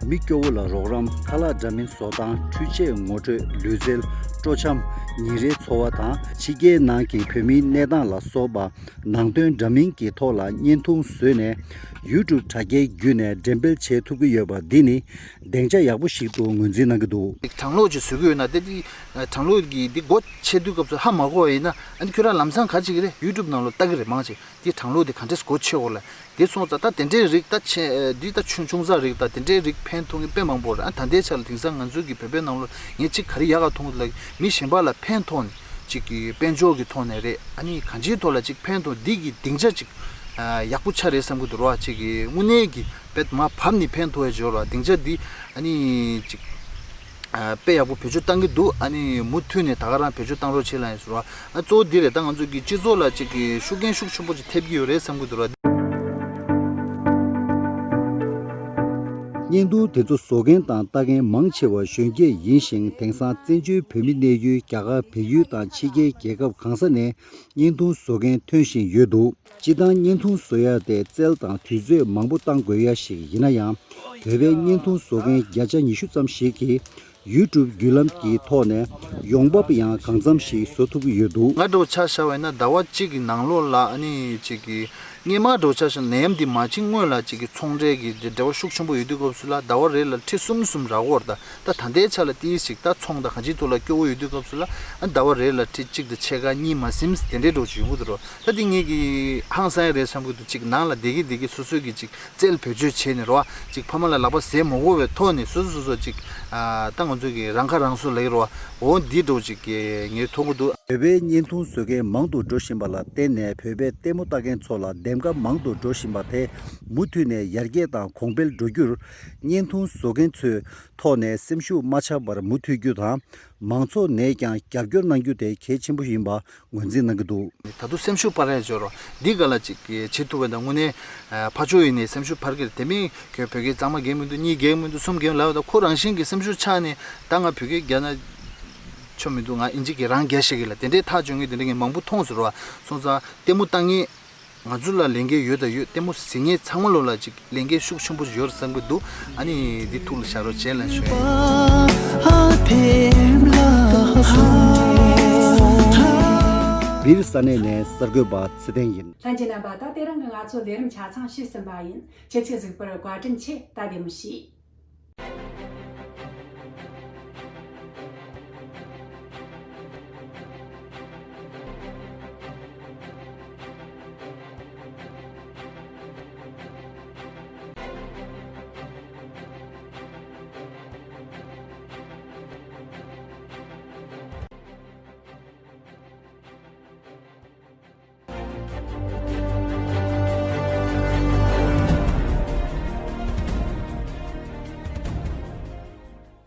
མི་སྐྱོ་བོ་ལ་རོགས་རམ། ཁ་ལག་འདྲ་མིན་བཟོ་སྟངས། འཕྲུལ་ཆས་ངོ་སྤྲོད། ལུས་རྩལ། སྤྲོ་འཆམ། ཉིན་རེའི་འཚོ་བ་དང་། ཕྱི་རྒྱལ་ནང་གི་བོད་མིའི་གནས་སྟངས་ལ་སོགས་པ་ནང་དོན་འདྲ་མིན་གྱི་ཐོག་ལ་བརྙན་ཐུང་བཟོས་ནས་ཡུ་ཊུབ་དྲ་རྒྱའི་བརྒྱུད་ནས་འགྲེམས་སྤེལ་བྱེད་ཐུབ་ཀྱི་ཡོད་པ་འདི་ནི་སྡིངས་ཆ་ཡག་པོ་ཞིག་ཏུ་ངོས་འཛིན་གནང་གི་འདུག། གྲངས་ལོག་ཅིག་བཟོ་གི་ཡོད་ན། དེ་དེ་གྲངས་ལོག་གི་འདི་སྒོ་ཕྱེ་དུས་སྐབས་སུ་ཧ་མ་གོ་བ་ཡིན་ན། ཨ་ནི་ཁྱོད་རང་ལམ་སང་ག་ཅིག་རེད་ཡུ་ཊུབ་ནང་ལོགས་ལྟ་གི་རེད་མང་ཆེ། དེ་གྲངས་ལོག་དེ་ག་འདྲས་སྒོ་ཕྱེ་འོ་ལ། དེ་སོང་ཙང་ད་དེ་འདྲའི་རིགས་ད་ཆེ་འདི་ད་ཆུང་ཆུང་ཙག་རིགས་ད་དེ་འདྲའི་རིགས་ཕན་ཐོགས་མཁན་དཔེ་མང་པོ་རེད། ཨ་ད་ལྟའི་ཆ་ལ་དེང་སང་ང་ཚོའི་གི་བོད་པའི་ནང་ལོགས་ངས་གཅིག་ག་རེ་ཡག་ག་མཐོང་གི་ལབ། མི་གཞན་པ་ལ་ཕན་ཐོགས་ནས་གཅིག་གི་དཔལ་འབྱོར་གྱི་ཐོག་ནས་རེད། ཨ་ནི་གང་ཅིའི་ཐོག་ལ་གཅིག་ཕན་ཐོགས་འདི་གི་སྡིངས་ཆ་གཅིག་ཡག་པོ་ཆགས་རེད་བསམ་གི་འདུག་ར། གཅིག་གི་དངོས་གནས་ཀྱི་དཔེ་མར་བབས་ནས་ཕན་ཐོགས་ཡ་འབྱོར་བ་སྡིངས་ཆ་འདི་ཨ་ནི་གཅིག་ཨ་དཔེ་ཡག་པོ་བེད་སྤྱོད་བཏང་གི་འདུག། ཨ་ནི་མུ་མཐུད་ནས་ད་ག་རང་བེད་སྤྱོད་བཏང་རོགས་བྱེད་ལབ་ཡིན་ཟེར་བ། ཨ་གཙོ་བོ་འདི་རེད། ད་ང་ཚོ་གི་སྤྱི་ཚོགས་ལ་ཅིག་གི་ཤུགས་རྐྱེན་ཤུགས་ཆེན་པོ་ཅིག་ཐེབས་ཀྱི་ཡོད་རེད་བསམ་གི་འདུག་ར། བརྙན་ཐུང་དེ་ཚོ་བཟོ་མཁན་དང་ལྟ་མཁན་མང་ཆེ་བ་གཞོན་སྐྱེས་ཡིན་ཞིང་། དེང་སང་བཙན་བྱོལ་བོད་མི་གནས་ཡུལ་རྒྱ་གར་བལ་ཡུལ་དང་ཕྱི་རྒྱལ་རྒྱལ་ཁབ་གང་ས་ནས་བརྙན་ཐུང་བཟོ་མཁན་ཐོན་བཞིན་ཡོད་འདུག་སྤྱིར་བཏང་བརྙན་ཐུང་བཟོ་ཡ་དེ་རྩལ་དང་དུས་ཚོད་མང་པོ་བཏང་དགོས་ཡ་ཞིག་ཡིན་ན་ཡང་། བོད་པའི་བརྙན་ཐུང་བཟོ་མཁན་བརྒྱ་ཆ་ཉི་ཤུ་ཙམ་ཞིག་གིས་ཡུ་ཊུབ་བརྒྱུད་ལམ་གྱི་ཐོག་ནས་ཡོང་འབབ་ཡང་གང་འཚམ་ཞིག་བཟོ་ཐུབ་ཀྱི་ཡོད་འདུག་ང་འདྲ་བོ་ཆ་བཞག་པ་ཡིན་ན་ཟླ་བ་གཅིག་གི་ནང་ལོགས་ལ་ཨ་ནི་ཅིག་གི་སྔོན་མ་འདྲ་བོ་ཆ་བཞག་ན་ནད་ཡམས་འདི་མ་ཕྱིན་སྔོན་ལ་ཅིག་གི་ཚོང་འབྲེལ་གྱི་འབྲེལ་བ་ཤུགས་ཆེན་པོ་ཡོད་དུས་སྐབས་སུ་ལ་ཟླ་བ་རེ་ལ་ཁྲི་གསུམ་གསུམ་རག་གི་ཡོད་རེད། ད་ད་ལྟའི་ཆ་ལ་ཏིས་ཞིག་ད་ཚོང་དང་གང་ཅིའི་ཐོག་ལ་སྐྱོ་བོ་ཡོད་དུས་སྐབས་སུ་ལ་ཨ་ཟླ་བ་རེ་ལ་ཁྲི་གཅིག་དང་ཕྱེད་ཀ་གཉིས་མ་ཟིན་དེ་འདྲའི་འདྲ་བོ་ཅིག་ཡོང་གི་འདུག་རོ། ད་འདི་ངེད་ཀྱི་ཧང་སང་ཡ་རེད་བསམ་གྱི་འདུག་ཅིག་ནང་ལ་བསྡད་ཀྱི་བསྡད་ཀྱི་སོ་སོའི་གི་ཅིག་རྩལ་བེད་སྤྱོད་བྱས་ནས་རོ། ཅིག་ཕ་མ་ལ་ལག་པ་ཟས་མ་དགོས་པའི་ཐོག་ནས་སོ་སོ་སོ་སོ་ཅིག་ཨ་ད་ང་ཚོ་གི་རང་ཁ་རང་གསོ་ལབ་ཀྱི་རོ། འོ་འདི་འདྲ་བོ་ཅིག་གི་ངས་མཐོང་གི་འདུག་བོད་པའི་བརྙན་ཐུང་བཟོ་མཁན་མང་དུ་འགྲོ་བཞིན་པ་ལ་བརྟེན་ནས། བོད་པའི་ལྟད་མོ་ལྟ་མཁན་ཚོ་ལ་འདེམས་ཀ་མང་དུ་འགྲོ་བཞིན་པ་དེ་མུ་མཐུད་ནས་ཡར་རྒྱས་དང་གོང་འཕེལ་འགྲོ་རྒྱུར་བརྙན་ཐུང་བཟོ་མཁན་ཚོའི་ཐོག་ནས་སེམས་ཤུགས་མ་ཆག་པར་མུ་མཐུད་རྒྱུ་དང་། མང་ཚོགས་ནས་ཀྱང་རྒྱབ་སྐྱོར་གནང་རྒྱུ་དེ་གལ་ཆེན་པོ་ཡིན་པ་ངོས་འཛིན་གནང་གི་འདུག་ད་དུང་སེམས་ཤུགས་སྤར་ཡ་ཅིག་ཡོད་རོ། འདི་ག་ལ་ཅིག་བྱེད་ཐུབ་པ་དང་དངོས་གནས་ཕར་ཕྱོགས་ཡིན་ནས་སེམས་ཤུགས་འཕར་གི་རེད། དེ་མིན་ཁྱོད་བོད་སྐད་གཙང་མ་རྒྱག་མི་འདུག་གཉིས་རྒྱག་མི་འདུག་གསུམ་རྒྱག་ལབ་ད་ཁོ་རང་བཞིན་གྱི་སེམས་ཤུགས་ཆག་ནས་ད་ང་བོད་སྐད་རྒྱག་ན་ཆོ་མི་འདུག་ང་ཨིན་ཇི་གི་རང་རྒྱག་ཤེས་གི་ལ་དེ་འདྲའི་ཐག་གཅོད་མཁན་དེ་འདྲ་ངས་མང་པོ་མཐོང་ཟེར་བ་སོང་ཙང་ལྟད་མོ་ལྟ་མཁན་ང་ཚོ་ལ་ལས་འགན་ཡོད་དང་ཡོད། ལྟད་མོ་གཟིགས་མཁན་ཚང་མ་ལོ་ལ་ཅིག་ལས་འགན་ཤུགས་ཆེན་པོ་ཡོད་བསམ་གི་འདུག་ཨ་ནི་འདི་ཐུགས་ལ་བཞག་རོགས་བྱས་ལ་ཞུ། སྦིར་ས་གནས་ནས་གསར་འགོད་པ་ཚེ་བརྟན་ཡིན། ལྷན་རྒྱས་རྣམ་པ། ད་དེ་རིང་གི་ང་ཚོའི་ལས་རིམ་ཆ་ཚང་ཞུས་ཟིན་པ་ཡིན། ཁྱེད་ཚོས་གཟིགས་པར་བཀའ་དྲིན་ཆེ། ད་བདེ་མོ་བྱོས།